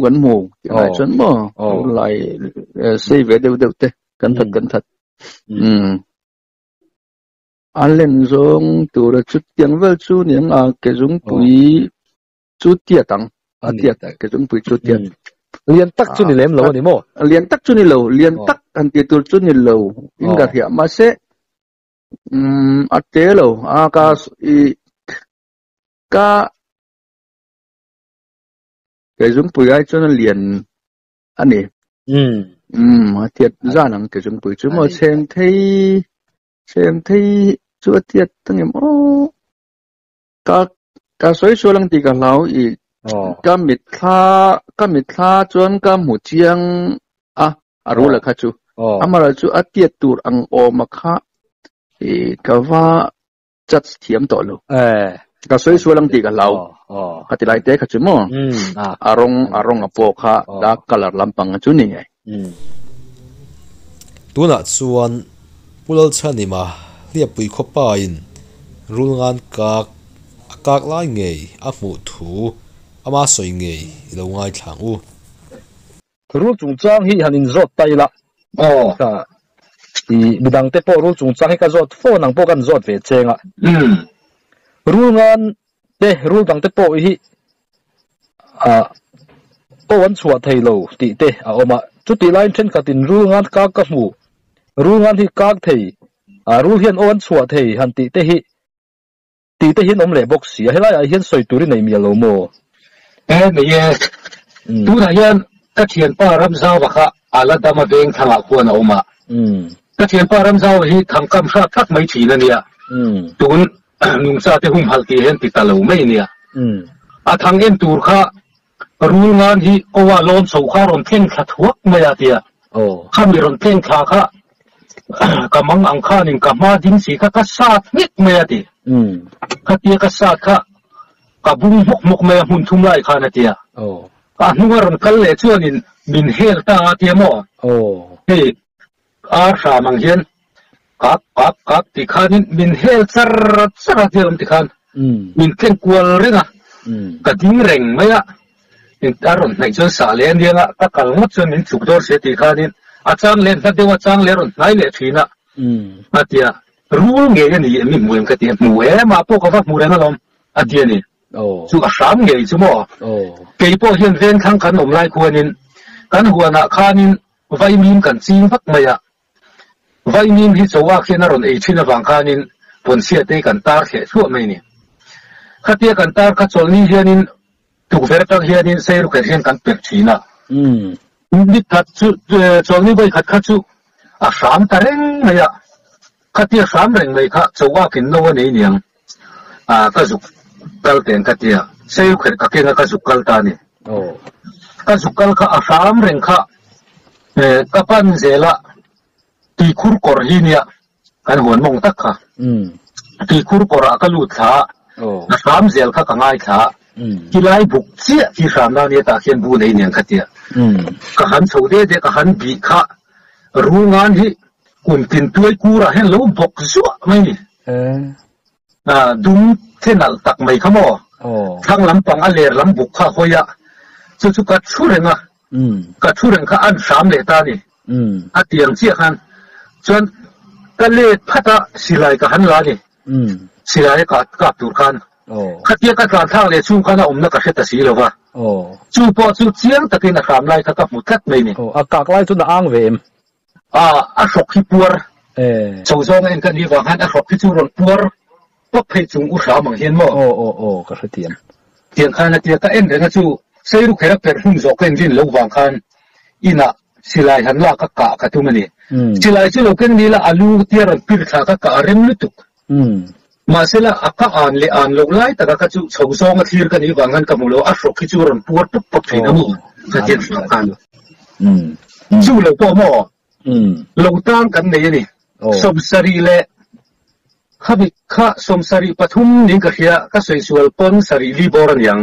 ti lai chuan mo. Rule lai sei ve deuh deuh te kan that kan that. An len zong tura chu tiang vel chu niang a ke zung pui chu tia tang. Tia ke zung pui chu tia. Lian tak chu ni lem lo ani mo. Lian tak chu ni lo, lian tak han ti tur chu ni lo. In ka hria ma se A te lo a ka i ka kezungpui ai chuan a lian a ni. A tiat zan ang kezungpui chu maw chheng thei chheng thei chu a tiat angem aw ka ka sawi sual ang tih ka hlau i ka mitthla ka mitthla chuan ka hmu chiang a a rul a kha chu amaherawhchu chu a tiat tur ang awm a kha i ka va judge thiam tawh lo ka sawi sual ang tih ka hlau ka ti lai te kha chu maw a rawng a rawng a pawh kha dark colour lampang chu ni ngei. Tunah chuan Pu Lalchhanima hliappui khawpain rulngan kak a kak lai ngei a hmuh thu ama sawi ngei i lo ngaithla ang u. Rul chungchang hi han inzawt ta ila. Aw. Ka i midang te pawh rul chungchang hi ka zawt fo nang pawh kan zawt ve cheng a. Rul ngan te rul dang te pawh hi a aw an chhuah thei lo tih te a awm a. Chutih laiin thenkhatin rul ngan kak ka hmu, rul ngan hi kak thei, a rul hian aw an chhuah thei han tih te hi Tih te hian awm leh bawk si a, helaiah hian sawi tur i nei mial lo maw? E nei e, tunah hian ka thianpa Ramzauva kha a la dam a veng thlangah khuan a awm a, ka thianpa Ramzauva hi thangkam hrat tak mai thin a nia, tun nungcha te humhalh tih hian ti ta lo mai a nia, a thang en tur kha rul ngan hi kawa lawn chho kha rawn thleng thla thuak mai a tia, khami rawn thleng thla kha ka mang ang khanin ka hma ding si kha ka sat nghek mai a ti. Khatia ka sat kha ka bung hmawk hmawk mai a hmun thum lai khan a tia. A hnunga rawn kal leh chuanin min hel ta a tia maw? Hei ar hram ang hian kap kap kap ti khanin min hel char char a tia lawm ti khan min tleng kual reng a, ka ding reng mai a. A rawn hnaih chuan sah leh a nia nga, ka kal ngawt chuan min tluk dawr sia tih khanin a chang leh hla deuh a chang leh a rawn hnai leh thin a, a ti a, rul ngei a ni em i hmu em ka ti a, hmu e mah pawh ka va hmu reng alawm a ti a ni, chu a hram ngei chu maw, kei pawh hian vengthlang kan awm lai khuanin kan huanah khanin vaimim kan ching vak mai a, vaimim hi chawak hian a rawn ei thin avang khanin pawnchhia te kan tar thleh thluah mai a ni, khatia kan tar kha chawlhni hianin Tukverh atang hianin Seirukher hian kan perh thin a. Ni khat chu chawlhni vawi khat kha chu a hram ta reng mai a, khatia hram reng mai kha choakin no a nei niang a, ka zuk kal teng ka tia, Seirukher ka keng a ka zuk kal ta a ni. Ka zuk kal kha a hram reng kha ka pan zel a, tuikhur kawr hi nia Kan huan mawng tak kha. Tuikhur kawrah ka lut thla a, a hram zel kha ka ngaithla a, tilai buk chiah khi hram na nia tah khian bu nei nen kha tia. Ka han chho de de ka han bih kha rungan hi kum tin tuai kurah hian lo bawk zuah mai ni. Dum the nalh tak mai kha maw? Thlang lampang a ler lam buk kha hawi a, chu chu ka thu reng a, ka thu reng kha an hram leh ta a ni. A tiang chiah khan chuan ka let phat a, silai ka han la a ni. Silai a kap tur khan khatia ka tlan thlak leh chhung khan a awmna ka hre ta si lo va, chu pawh chu chiang takin a hram lai kha ka hmu tlat mai ni. A kak lai chuan a ang ve em? A hrawk hi puar chho zawng a en ka ni vang khan a hrawk hi chu rawn puar pawp phei chung u hram ang hian maw? Aw aw aw ka hrethiam. Tiang khan a tia ka en reng a chu Seiru kher a perh hlum zawh ka inrin loh vang khan inah silai han lak a kah ka tum a ni. Silai chu lo keng ni la a lu tia rawn pir thla ka kah a rem lutuk. Mahsela a ka an leh an loh lai taka kha chu chho zawng a thlir ka nih vang khan ka hmu lo, a hrawk hi chu a rawn puar pawp pawp thin a maw ka ti ang hram khan. Chu lo pawh maw lo tang kan nei a ni. Sawmsarih leh khami kha 73 niin ka hria, ka sawi sual pawn sarih li bawr a niang.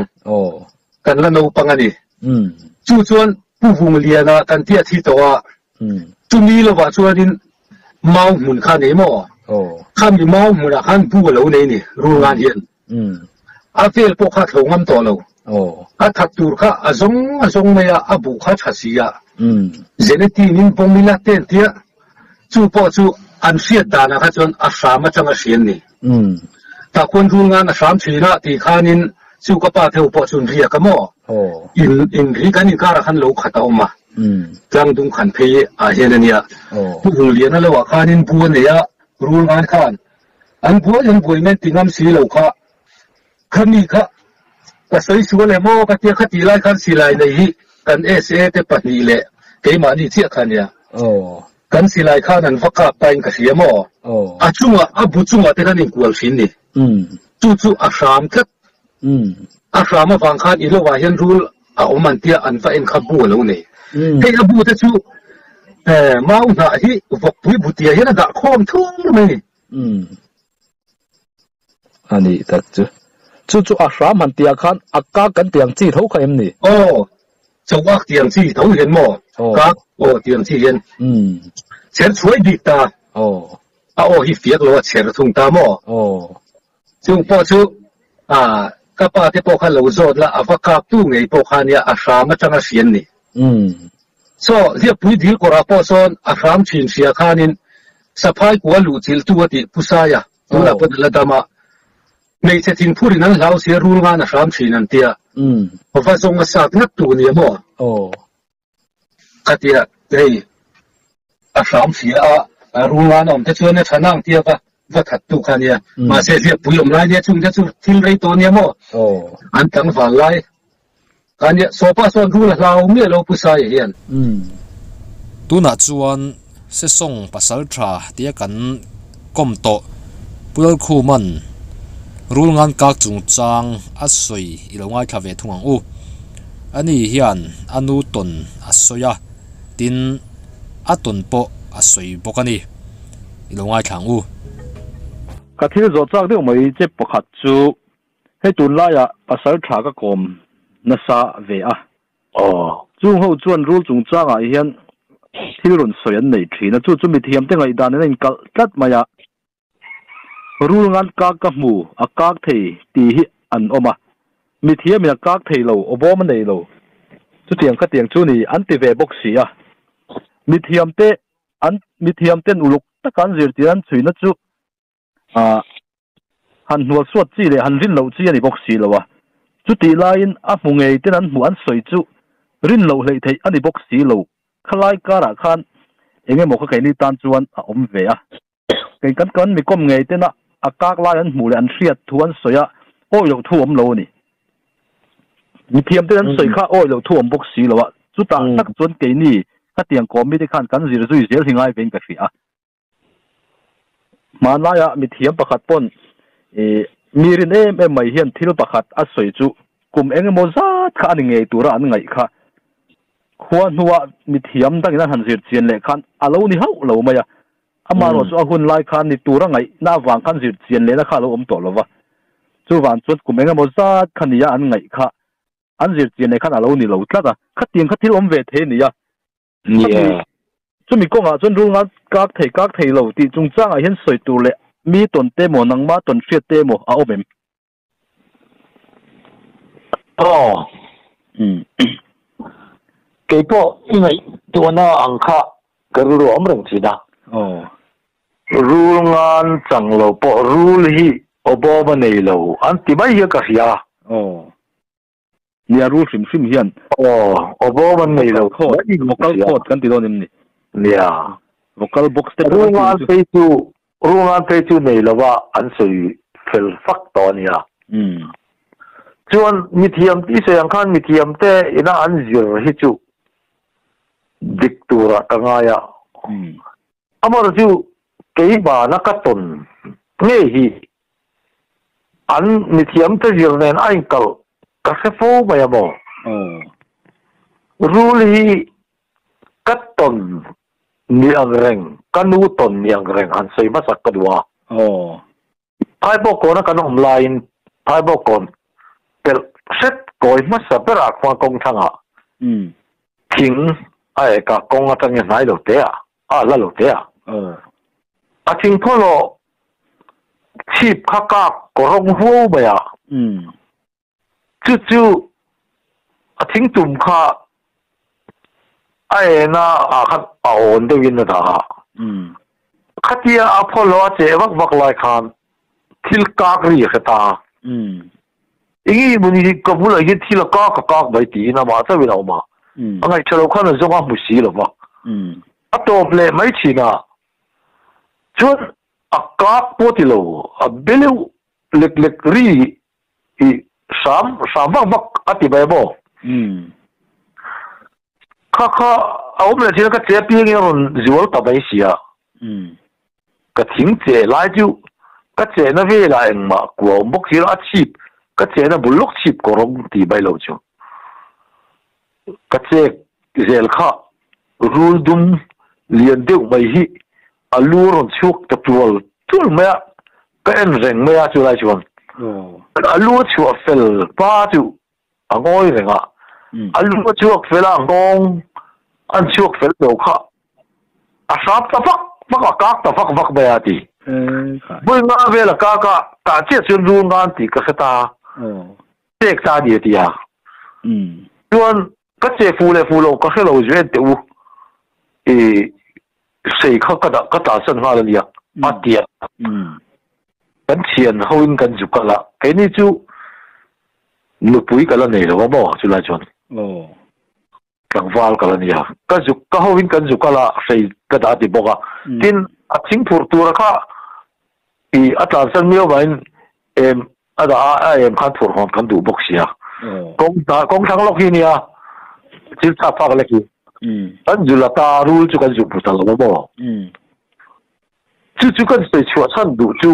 Kan la naupang a ni. Chu chuan Pu Vungliana kan tia thi tawh a, Chumi lovah chuanin mau hmun kha nei maw? Khami mau hmunah khan bu a lo nei ni, Rulngan hian. A vel pawh kha a thlo ngam tawh lo. A that tur kha a zawng a zawng mai a, a bu kha a tha si a. Genetin-in bawm ila te an tia, chu pawh chu an hriat danah kha chuan a hram atanga hrian ni. Tah khuan Rulngan a hram thin a tih khanin chu ka pa theu pawh chuan riak a maw? In ri kan inkarah khan lo khat a awm a. Tlangdung khan phei ah hian a nia. Pu Vungliana lo ah khanin bu a nei a. Rul ngan khan an buai an buai men ti ngam si lo kha khami kha ka soi sual emaw ka tia kha ti lai khan silai nei hi kan SA te pahnih leh keimah ni chiah kha nia. Kan silai khan an va kap ta in ka hria maw? A chungah a bu chungah te khan inkual thin ni. Chu chu a hram tlat. A hram avang khan i lovah hian rul a awm an tia an va en kha bu a lo nei. Hei a bu te chu mau hnah hi vawkpui bu tia hian a dah khawm thur mai ni. Ani tak chu. Chu chu a hram han tia khan a kak kan tiang chi tho kha em ni? Aw, chauak tiang chi tho hian maw? Kak aw tiang chi hian. Cher chhuai bik ta. A aw hi fiak lo a cher thung ta maw? Chung pawh chu a ka pa te pawh kha lo zawt la a va kap tu ngei pawh kha nia a hram atanga hrian ni. So hliappui dil kawrah pawh sawn a hram thin hria khanin saphai kua luh chilh tu a tih Pusaia tunah pawh la dam a. Hmeichhe thinphurin an hlau sia rul ngan a hram thin an tia. Va zawng a sat ngat tu nia maw? Khatia hei a hram hria a rul ngan a awm te chuan a tha nang tia va va that tu kha nia. Mahse hliappui awm lai nia chung te chu thil rei tawh nia maw? An tlangval lai kha nia. Sawpa sawn rul a hlau miah lo Pusaia hian. Tunah chuan Sesawng pasal tha tia kan kawm tawh Pu Lalkhuman rul ngan kak chungchang a sawi i lo ngaithla ve thung ang u. Ani hian a nu tawn a sawi a, tin a tawn pawh a sawi bawk a ni. I lo ngaithla ang u. Ka thil zawh chak deuh mai che pakhat chu hei tunlaiah pasal tha ka kawm nasa ve a. Chung ho chuan rul chungchangah hian thil rawn sawi an nei thin a, chu chu mithiamte ngaihdan in a inkalh tlat mai a. Rul ngan kak ka hmu, a kak thei tih hi an awm a, mithiamin a kak thei lo, awbawm a nei lo, chutiang khatiang chu ni an ti ve bawk si a. Mithiamte an mithiamten uluk taka an zirtir an chhuina chu a han hnual suat chi leh han rin loh chi a ni bawk si lo a. Chutih laiin a hmu ngei ten an hmuh an sawi chu rin loh hleih theih a ni bawk si lo. Khalai karah khan eng emaw kha keini tan chuan a awm ve a. Kei kan kan mi kawm ngei tena a kak lai an hmuh leh an hriat thu an sawi a, awi loh thu awm lo a ni. Mithiam ten an sawi kha awi loh thu awm bawk si lo a. Chutah tak chuan keini khatiang kawm mite khan kan zir zui zel hi ngai vein ka hria a. Hmanlaiah mithiam pakhat pawn mi rin em em mai hian thil pakhat a sawi chu kum eng emaw zat kha a ni ngei tura an ngaih kha. Khua hnua mithiam dangin an han zir chian leh khan a lo ni hauh lo mai a. Amaherawhchu a hun lai khan ni tura ngaihna avang khan zir chian lehna kha a lo awm tawh lo va. Chuvang chuan kum eng emaw zat kha nia an ngaih kha an zir chian leh khan a lo ni lo tlat a. Khatiang kha thil awm ve thei a ni a. Nia. Chumi kawngah chuan rul ngan kak thei kak thei lo tih chungchangah hian sawi tur leh mi tawn te emaw nangma tawn hriat te emaw a awm em? Aw. Kei pawh i ngaihtuahna ang kha ka rilru a awm reng thin a. Aw. Rul ngan chang lo pawh rul hi awbawm a nei lo an ti mai hian ka hria. Aw. Nia rul hrim hrim hian. Aw, awbawm an nei lo. Vocal cord kan ti dawn em ni? Nia. Vocal box te pawh an ti chu. Chu rul ngan phei chu nei lova an sawi fel fak tawh a nia. Chuan mithiam i sawi ang khan mithiam te ina an zir hi chu dik turah ka ngai a. Amaherawhchu chu keimahna ka tawn ngei hi An mithiamte zir nen a inkalh ka hre fo mai a maw? Rul hi ka tawn ni ang reng, ka nu tawn ni ang reng han sawi hmasak ka duh a. Thaibawk kawna kan awm laiin Thaibawk kawn pelh hret kawi hmasa berah khuan kawng thlangah thing a eka kawng atangin hnai lo te a. A la lo te a. A thingphaw lawh chhip kha kak rawng huau mai a. Chu chu a thingtum kha a en a ah khan a awn deuhin a dah a. Khatia a phaw lawh a cheh vak vak lai khan thil kak ri a hre ta a. Enge mawni hi ka bulah hian thil a kak a kak mai tiin amah chauhin a awm a. A ngaihṭha lo khan a zawng a hmu si lo va. A tawp leh mai thin a. Chuan A kak pawh ti lo a beleuh lek lek ri i hram hram vak vak a ti mai maw? Kha kha a awm leh thin a ka che apiangin a rawn zual ta mai sia. Ka thing che lai chu ka chehna velah engmah kua awm bawk si lo a chhip ka chehna bul lawk chhip kawr awm ti mai lo chu. Ka chek zel kha rul dum lian deuh mai hi a lu a rawn chhuak ta tual tual mai a, ka en reng mai a chulai chuan a lu a chhuah fel pa chu a ngawi reng a, a lu a chhuak fel a nghawng an chhuak fel lo kha a hrap ta vak vak a kak ta vak vak mai a ti. Vawi nga vel a kak a, tah chiah chuan rul ngan tih ka hre ta. Pek ta a ni a ti a. Chuan ka che fu leh fu lo ka hre lo zuen teh u i sei kha ka dah ka tlansan nghal a nia a ti a. Kan thian hoin kan zu kal a, keini chu nupui ka la nei lo a maw chulai chuan. Tlangval ka la nia. Ka zu ka hoin kan zu kal a hrei ka dah a ti bawk a. Tin a thing phurh tura kha i a tlansan miau vangin em a dah a a em khan phurh hawn kan duh bawk sia. Kawng hna kawng thlang lawk hi nia thil chak phak lek hi. Kan zu la ta rul chu kan zu hmu ta lo a maw? Chu chu kan sawi chhuah chhan duh chu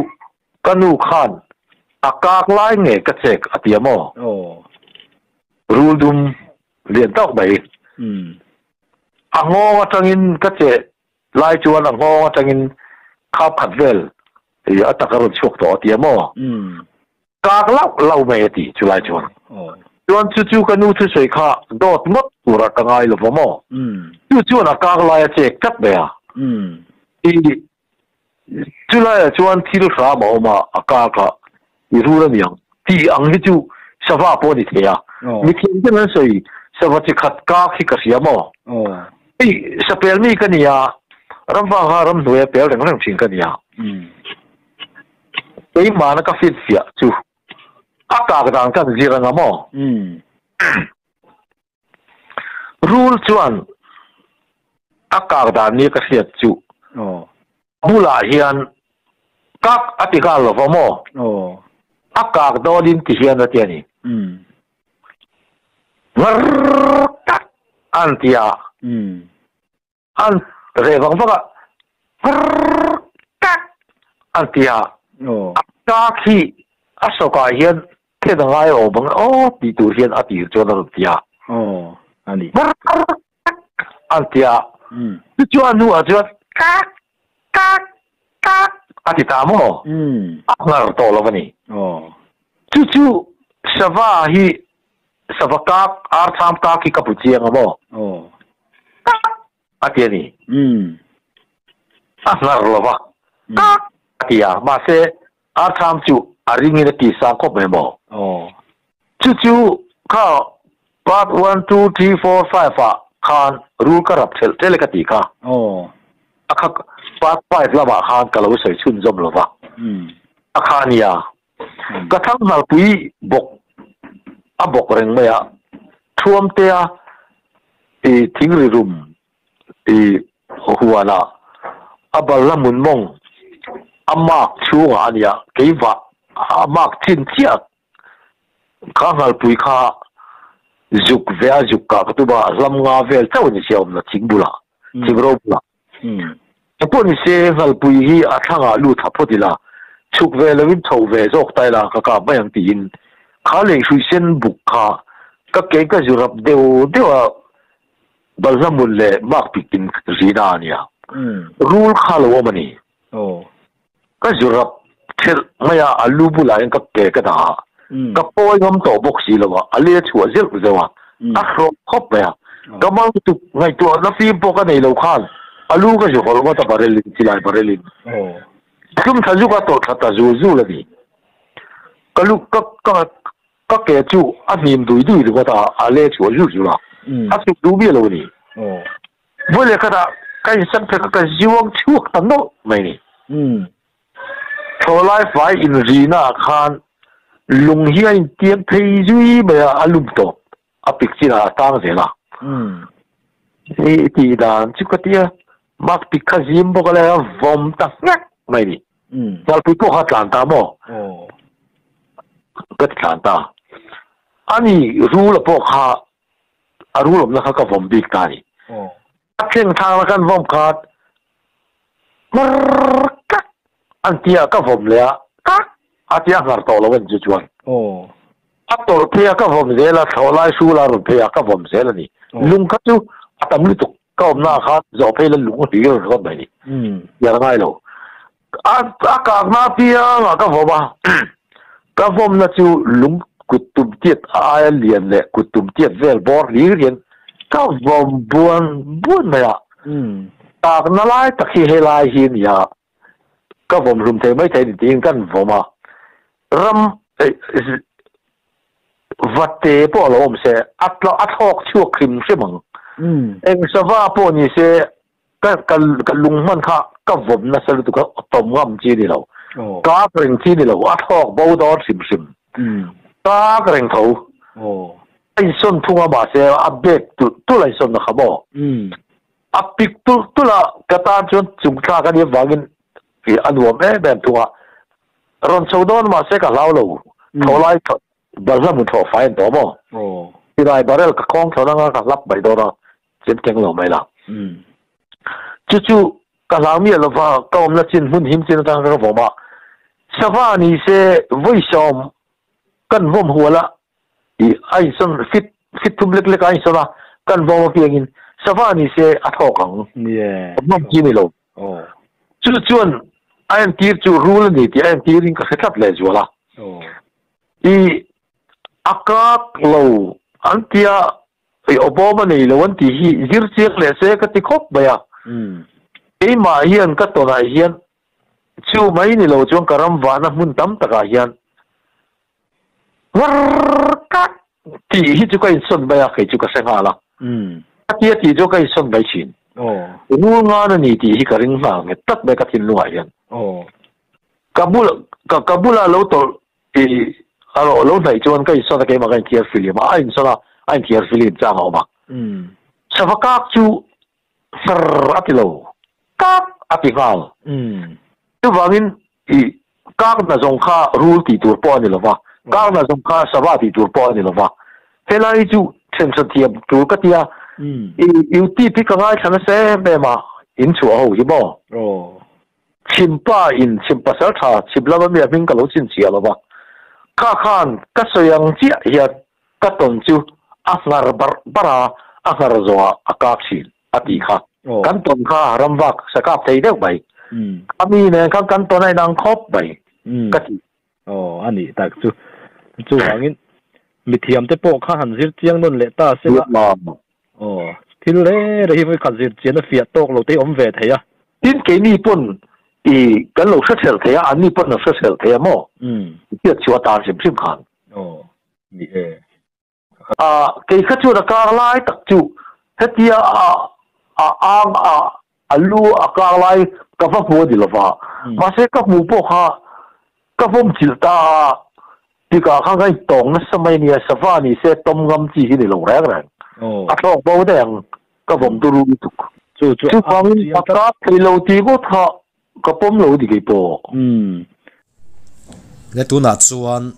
ka nu khan a kak lai nge ka chek a ti a maw? Rul dum lian tawk mai. A nghawng atangin ka cheh lai chuan a nghawng atangin khap khat vel a tak a rawn chhuak tawh a ti a maw? Kak lauh lauh mai a ti chu lai chuan. Chuan chu chu ka nu thusawi kha dawt ngawt tura ka ngai lo va maw? Chu chuan a kak lai a chek tlat mai a. I chu laiah chuan thil hram a awm a, a kak a, i rul a niang tih ang hi chu sava pawh a ni thei a. Mithiam ten an sawi sava chi khat kak hi ka hria maw? Hei sapel mi ka ni a, ramvanga ramhnuaia pel reng reng thin ka ni a. Keimahna ka finfiah chu a kak dan kan zir anga maw? Rul chuan a kak dan nia ka hriat chu bulah hian kak a ti nghal lova maw? A kak dawnin ti hian a ti a ni. Ngar tak an ti a. An reh vang vang a, Prrrr tak an ti a, a kak hi a sawkah hian thlen a ngai awm ang aw tih tur hian a tir chuan a rawn ti a. Prrrr tak an ti a, chu chuan hnuah chuan kak kak kak a ti ta maw? A nghar tawh lo a ni. Chu chu sava hi Sava kak, ar chham kak hi ka bu chiang a maw? Kak a ti a ni. A hnar lo va, kak a ti a, mahse ar chham chu a ringin a ti sang khawp mai maw? Chu chu kha part one, two, three, four, five ah khan rul ka rap thelh thelh e ka ti kha. A kha part five lamah khan ka lo sawi chhunzawm lo va. A kha nia. Ka thang hnalpui bawk a bawk reng mai a, Thuamtea i thingri rum i huanah a balhla hmun mawng a mark chhungah a nia, keivah a mark chin chiah kha hnalpui kha zuk ve a zuk kah ka tum a, hlam nga vel chauh a ni sia awmna thing bulah, thingro bulah. Engpawh ni se Nghalpui hi a thlangah lut ha phawt ila, chhuk ve loin chho ve zawk ta ila ka kap mai ang tiin kha lei hrui sen buk kha ka ke ka zu rap deuh deuh a, balhla hmun leh mak pikin rina a nia. Rul kha lo awm a ni. Ka zu rap thelh mai a, a lu bulah hian ka ke ka dah a, ka pawi ngam tawh bawk si lo a, a le chhuah zeuh zeuh a, a hrawk khawp mai a. Ka mang tuk ngaihtuahna fim pawh ka nei lo khan a lu ka zu hawlh ngawt a barrel in, silai barrel in. Tlum tha zuk a tawlh thla ta zul zul a ni. Ka lu ka ka ka ke chu a hnim dui dui ringawt a, a le chhuah zul zul a, a chuk duh miah lo a ni. Vawi leh khatah ka insan phek a, ka ziuang chhuak ta nawlh mai ni. Thlawhlai fai inrina ah khan lung hi a intiam phei zui mai a, a lum tawp, a pik chinah a tang zel a. Hei tih dan chu ka ti a, mak pik kha zim bawk a lai a, vawm ta nghek mai ni. Ngalpui pawh kha tlan ta maw? Ka ti tlan ta. Ani rul a pawh kha a rul awmna kha ka vawm bik ta a ni. A thleng thlakna kan vawm khat hmar kak an tia ka vawm leh a kak a tia nghar tawh lo a ni chu chuan. A tawrh phei a ka vawm zel a thlawh lai hrul a rawn phei a ka vawm zel a ni. Lung kha chu a tam lutuk ka awmna ah khan zawh phei la lung hlir a rawn rawt mai ni. Tiar ngai lo. A a kakna apiang ah ka vawm a ka vawmna chu lung kut tum tiat a aia lian leh kut tum tiat vel bawr hlir hian ka vawm buan buan mai a. Kakna lai tak hi helai hi a ni a. Ka vawm hlum thei mai thei ni tiin kan vawm a, ram vate pawh a lo awm se a a thlawk chhuak hrim hrim ang. Eng sava pawh ni se ka ka ka lung hman kha ka vawm nasa lutuk a tawm ngam chi ni lo, kak reng chi ni lo, a thlawk bo dawn hrim hrim, kak reng tho. A insawn thung a mahse a bag tulh tulh a insawn na kha maw? A pik tulh tulh a, ka tan chuan chung thlak a nih avangin a nuam em em thung a. Rawn chho dawn mahse ka hlau lo, thaw lai balhla hmun thlawh fai an tawh maw? Silai barrel ka khawng thlawn anga ka hlap mai dawn a, chem keng lo mai la. Chu chu ka hlau miah lova ka awmna chin hmun him chin atang ka vawm a, sava ni se vawi sawm kan vawm hual a, I a insawn fit fit thum lek lek a insawn a, kan vawm apiangin sava ni se a thawk ang. Awmhnawm chi a ni lo. Chu chuan a entir chu rul a ni tih a entirin ka hre tlat lehzual a. I a kak lo an tia i awbawm a nei lo an tih hi zir chiang leh se ka ti khawp mai a. Keimah hian ka tawnah hian chu mai ni lo chuan ka ram vahna hmun tam takah hian Ngar kak tih hi chu ka insawn mai a, kei chu ka hre nghal a. Ka tia tih chu ka insawn mai thin. Rul ngan a ni tih hi ka ring nghal nghet tlat mai ka thinlungah hian. Ka bul ka ka bula lo tawlh i a rawh lo hnaih chuan ka insawn a keimah ka inthiar filim a, a insawn a, a inthiar filim chang a awm a. Sava kak chu Sar a ti lo, kak a ti nghal. Chuvangin i kak na zawng kha rul tih tur pawh a ni lo va, kak na zawng kha sava tih tur pawh a ni lo va. Helai hi chu thensat thiam tur ka ti a, i YouTube hi ka ngaithla nasa em em a, in chhuah ho hi maw? Chhimpa in chhim pasal tha chhim lama mi a hming ka lo chhinchhiah lo va, kha khan ka sawi ang chiah hian ka tawn chu a nghar barh barh a, a nghar zawhah a kap thin a tih kha. Kan tawn kha ramvak sa kap thei deuh mai. A mi nen khan kan tawn a inang khawp mai ka ti. Aw, a nih tak chu. Chuvangin mithiam te pawh kha han zir chiang nawn leh ta se la. Aw, thil reng reng hi vawikhat zir chian a fiah tawk lo te hi awm ve thei a. Tin, keini pawn i kan lo hre thelh thei a, anni pawn an hre thelh thei a maw? Hriat chhuah atan hrim hrim khan. Aw, ni e. A, kei kha chuan a kar lai tak chu hetia a a ang a a lu a kar lai ka va hmu a ni lova, mahse ka hmuh pawh kha ka vawm chilh ta a, tikah khan ka intawng nasa mai nia, sava ni se tawm ngam chi hi ni lo reng reng, a thlawk bo daih ang, ka vawm turu lutuk. Chu chu Chuvangin a kap thei lo tih ngawt kha Ka pawm lo dik ei pawh. Le tunah chuan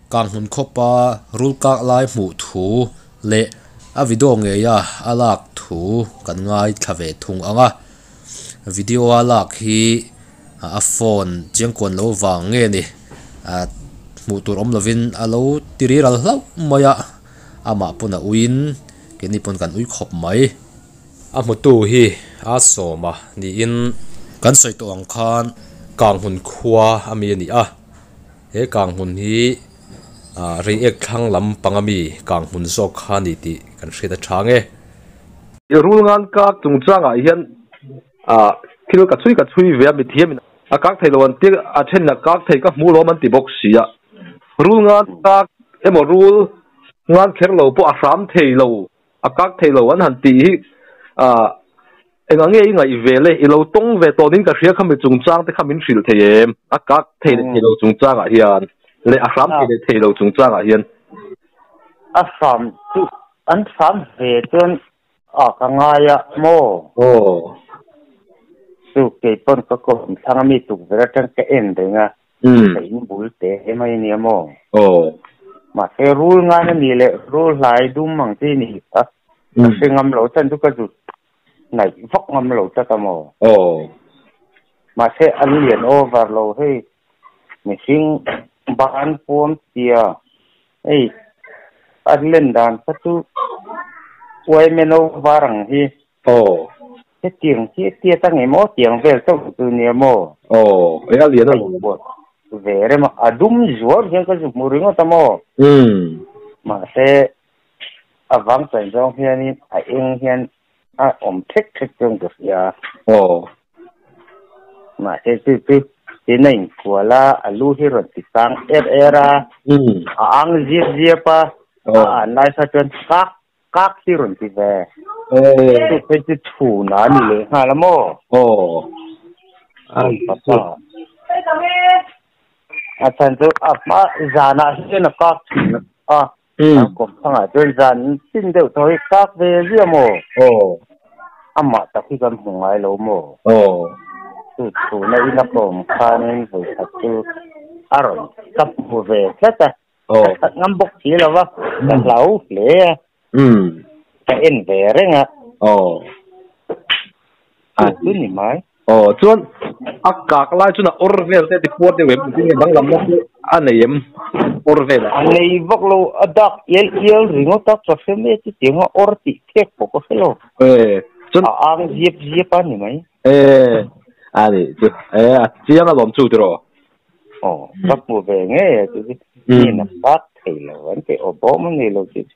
Kanghmun khawpa rul kak lai hmuh thu leh a video ngeia a lak thu kan ngaithla ve thung ang a. Video a lak hi a phone chiangkuan lo vang nge ni hmuh tur awm lovin a lo ti riral hlauh mai a, amah pawn a uiin keini pawn kan ui khawp mai. A hmutu hi a sawm a niin kan sawi tawh ang khan Kanghmun khua a mi a ni a, he Kanghmun hi ah Reiek thlang lam pang a mi Kanghmun zawk kha a ni tih kan hriat a tha nge. I rul ngan kak chungchangah hian ah thil ka chhui ka chhui ve a mithiamin a kak thei lo an tia a then a kak thei ka hmu lawm an ti bawk si a, rul ngan kak emaw rul ngan kher lo pawh a hram thei lo. A kak thei lo an han tih hi ah engah nge i ngaih ve le i lo tawng ve tawh niin ka hria kha mi chungchang te kha min hrilh thei em a kak thei leh thei lo chungchang ah hian leh a hram thei leh thei lo chungchang ah hian. A hram chu an hram ve chuan ah ka ngai a maw? Aw. Chu kei pawn ka kawm thlang a mi tukverh atang ka en reng a, ka in bul te mai a nia maw? Mahse rul ngan a nih leh rul hlai dum ang chi ni kha ka hre ngam lo chan chu ka zut hnaih vak ngam lo tlat a maw? Mahse an lian over lo hei mihring ban puam tia hei a len dan kha chu uaimeno var ang hi. Aw. Hetiang chiah chiah ta ngei maw? Tiang vel chauh chu nia maw? Aw, e a lian a lo. Ve rem a, a dum zuar hian ka zu hmu ringawt a maw? Umm. Mahse, a vang chan zawng hianin a eng hian a awm thek thek chuan ka hria. Aw. Mahse chu chu tin a inkual a, a lu hi rawn ti sang er er a, a ang ziap ziap a, a an lai kha chuan kak Kak hi rawn ti ve. Chu phei chu chhun a ni leh nghal a maw? Aw. Papa. A chhan chu a hma zanah hian a kak thin a. An kawm thangah chuan zan chin deuh tawh hi kak ve ziah maw? Aw. Amah tak hi kan hmu ngai lo maw? Aw. Chu chhuna in a kawm khanin vawikhat chu a rawn ka hmu ve tlat a. Aw. Ka that ngam bawk si lo va, ka hlau hle a. Ka en ve reng a. Aw. Chu chu ni mai. Aw, chuan a kak lai chuan a awr vel te ti puar deuh em? Engtin nge danglamna chu a nei em? Awr vel ah. A nei vak lo, a dak ial ial ringawt a, ka hre mai chu tiang a awr tih phek pawh ka hre lo. E, chuan A ang ziap ziap a ni mai. E, a nih chu. E, a chiang alawm chu tiraw? Aw, ka hmu ve ngei a chu chu mi na fak thei lo an ti aw bawm a ni lo chu chu.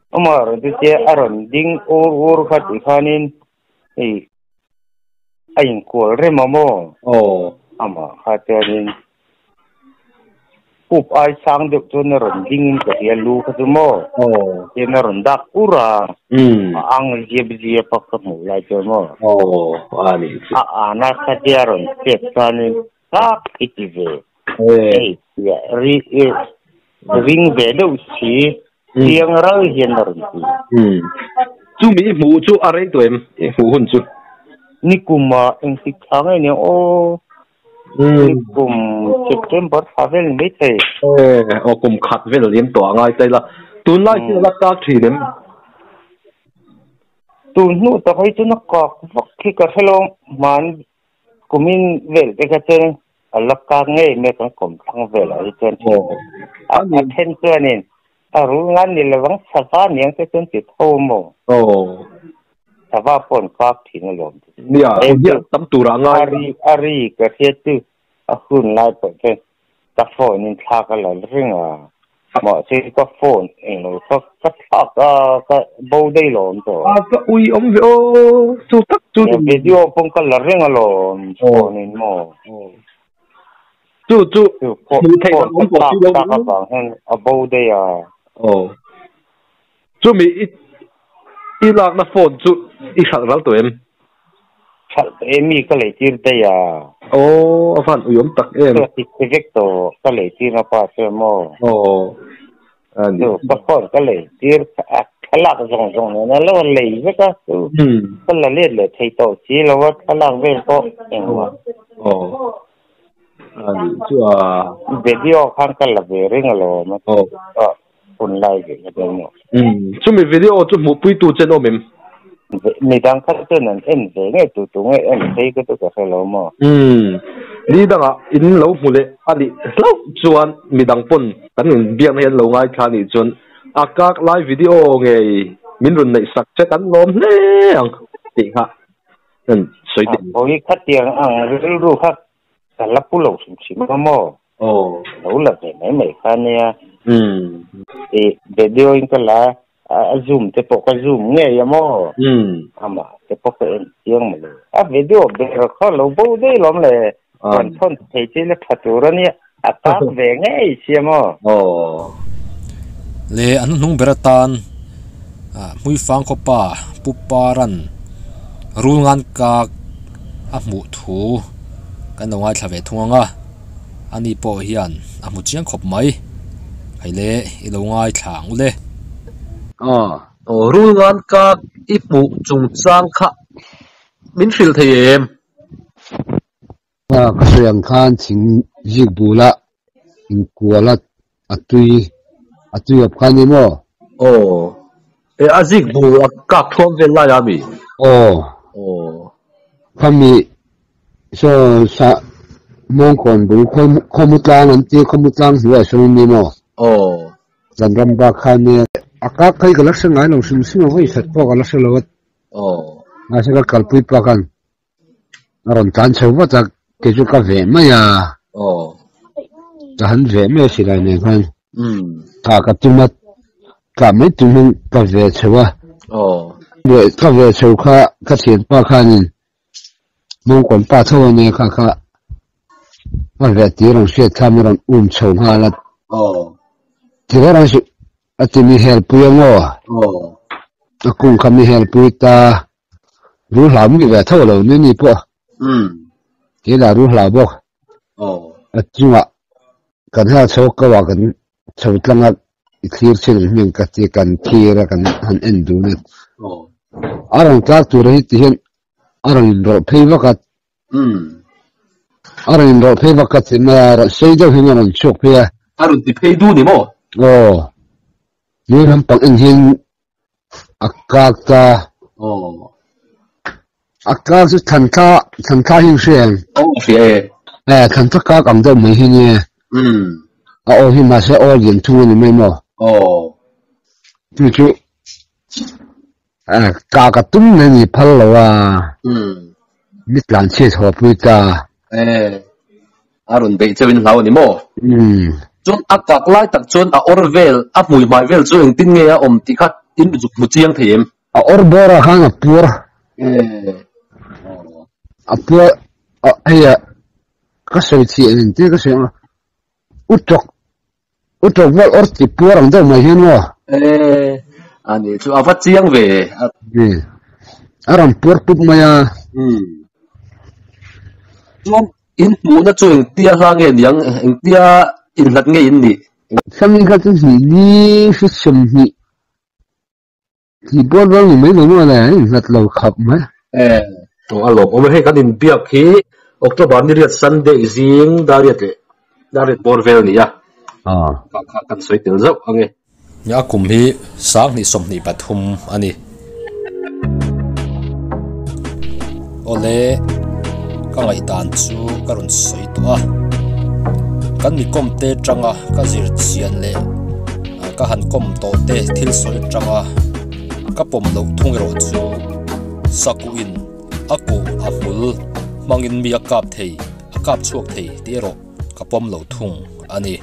Ama rawn chu che a rawn ding ur ur kha tih khanin hei a inkual rem a maw? Aw. Ama kha chuanin pup ai sang deuh chuan a rawn ding in ka hria lu kha chu maw? Aw. Tin a rawn dak ur a, a ang ziap ziap a ka hmuh lai chuan maw? Aw, a nih chu. A ana kha tia rawn chet chuanin Tak i ti ve. Hei tia ri i ring ve deuh si chiang ral hian a rawn ti. Chu mi i hmuh chu a rei tawh em i hmuh hun chu? Nikum ah engtik thla nge nia aw. Nikum September thla vel ni maithei. Aw kum khat vel a liam tawh a ngai ta ila. Tunlai hian a la kak thin em? Tun hnu tak hi chuan a kak vak khi ka hre lo hman Kumin vel te kha chuan a la kak ngei mai kan kawm thlang velah hi chuan a then chuanin a rul ngan ni lovang sava niang te chuan ti tho maw? Sava pawh an kak thin alawm. Nia, hian tam turah ngai. A ri a ri ka hriat chu a hun lai pawh chuan Ka phone in thla ka la ring a, mahse ka phone englo kha ka thlak a, ka bo daih lo awm tawh. A ka ui awm ve aw, chu tak chu ni. Video pawh ka la ring alawm phone in maw. Chu chu hmuh theih dan awm tawh si lo. Phone ka thlak tak avang hian a bo daih a. Aw. Chumi i i lakna phone chu i hralh ral tawh em? Hralh tawh em mi ka lei tir daih a. Aw a van uiawm tak em. Chu a ti chhe vek tawh ka lei tir na pa chu em aw. Aw a ni. Chu ka phone ka lei tir a thlalak zawng zawng nen a lo a lei vek a chu ka la let leh thei tawh si lo a thlalak vel pawh engmah. Aw a ni chu a. Video khan ka la ve reng alawm a. Aw. Hun lai ve ka dawn maw? Umm, chumi video chu hmuhpuitu chen awm em? Midang kha chuan an en ve ngei tu tu nge en phei ka chu ka hre lo maw? Umm, ni dangah in lo hmu leh a nih hlauh chuan midang pawn kan inbiakna hi an lo ngaithla a nih chuan a kak lai video ngei min rawn neih sak che kan lawm hle ang tih kha an sawi teh. A pawi khatiang ang rilru kha ka la pu lo hrim hrim a maw? Aw. Lo la ve mai mai kha nia. Umm. I video in ka la a zoom te pawh ka zoom ngei a maw? Umm. Amah te pawh ka en chiang maw le. A video ber kha lo bo daih lawm le. Rawn thawn thei chi la tha tur a nia. A tak ve ngei sia maw? Aw. Le an hnung ber atan Hmuifang khawpa Pu Paran Rulngan kak a hmuh thu kan lo ngaithla ve thung ang a. Ani pawh hian a hmu chiang khawp mai. Hei le i lo ngaithla ang u le. Aw, Rulngan kak i hmuh chungchang kha min hrilh thei em? Kha ka sawi ang khan thing zik bula inkuala a tui a tui awp kha ni maw? Aw. E a zik bul a kak thuam vel lai a mi? Aw. Aw. Khami saw sa mawngkawn bul khawmu tlang an tia khawmu tlang hnuaiah sawn an ni maw? Aw. Zan ram bak khan nia. A kak kha hi ka la hre ngai lo hrim hrim a vawi khat pawh ka la hre lo a. Aw. Mahse ka kalpui pa khan a rawn tlan chho vat a, kei chu ka veh mai a. Aw. Ka han veh mai a silai nen khan. Umm. Tah ka tum a, tah mai tum hian ka veh chho a. Aw. Ka veh chho kha ka thianpa khanin Mawngkawn pa tho a nia kha kha a veh tir ang hriat kha mi rawn um chho nghal a. Aw. Thil a rawn a ti mi helpui ang aw. Aw. A kung kha mi helpui ta. Ru hlau mi ve tho lo ni ni pawh. Umm. Kei lah ru hlau bawk. Aw. A chungah kan hel chho ko ah kan chho tlang a i thlir chin ang hming ka ti kan thlir a kan han en dun a. Aw. A rawn tlak tur hi ti hian a rawn inrawlh phei vak a. Umm. A rawn inrawlh phei vak a ti mai a, rawn sei deuh hian a rawn chhuak phei a. A rawn ti phei du ni maw? Aw. Ni lampang en hian a kak ta. Aw. A kak chu thlan thla, thlan thla hi hria em? Aw, hria e. Eh, thlan thla kak ang deuh mai hi nia. Umm. A aw hi mahse aw lian thung a ni mai maw? Aw. Chu chu Eh, ka ka tum na ni phal lo a. Umm. Mi tlan chhiat haw pui ta. Eh, a rawn beih cheu in hlau a ni maw? Umm. Chuan a kak lai tak chuan a awr vel, a hmui hmai vel chu engtin nge a awm tih kha in zuk hmu chiang thei em? A awr bawr ah khan a puar. Eh. A puar, hei a, ka sawi chhiah nen te ka sawi ang a, u tawk U tawk vel awr ti puar ang deuh mai hian maw? Eh, a ni chu a va chiang ve. Ni, a rawn puar pup mai a. Umm. Chuan in hmuhna chu engtia hla nge niang, engtia inhlat nge in nih? Khami kha chu hnih ni hrisawm hnih. Tih bual rual ni mai lo maw le, a inhlat lo khap mai. Eh, a lawm awm e, hei kan inbiak hi October ni riat Sunday zing dar riat leh dar riat bawr vel a ni a, kha kha kan sawi tel zauh ang e. A kum hi 20 23 a ni. Awle, ka ngaihdan chu ka rawn sawi tawh a, kan mi kawmte tanga ka zir chian leh Ka han kawm tawh te thil sawi atanga ka pawm loh thung erawh chu Sakuh in a kuh a hmul hmangin mi a kap thei, a kap chhuak thei tih erawh ka pawm lo thung a ni.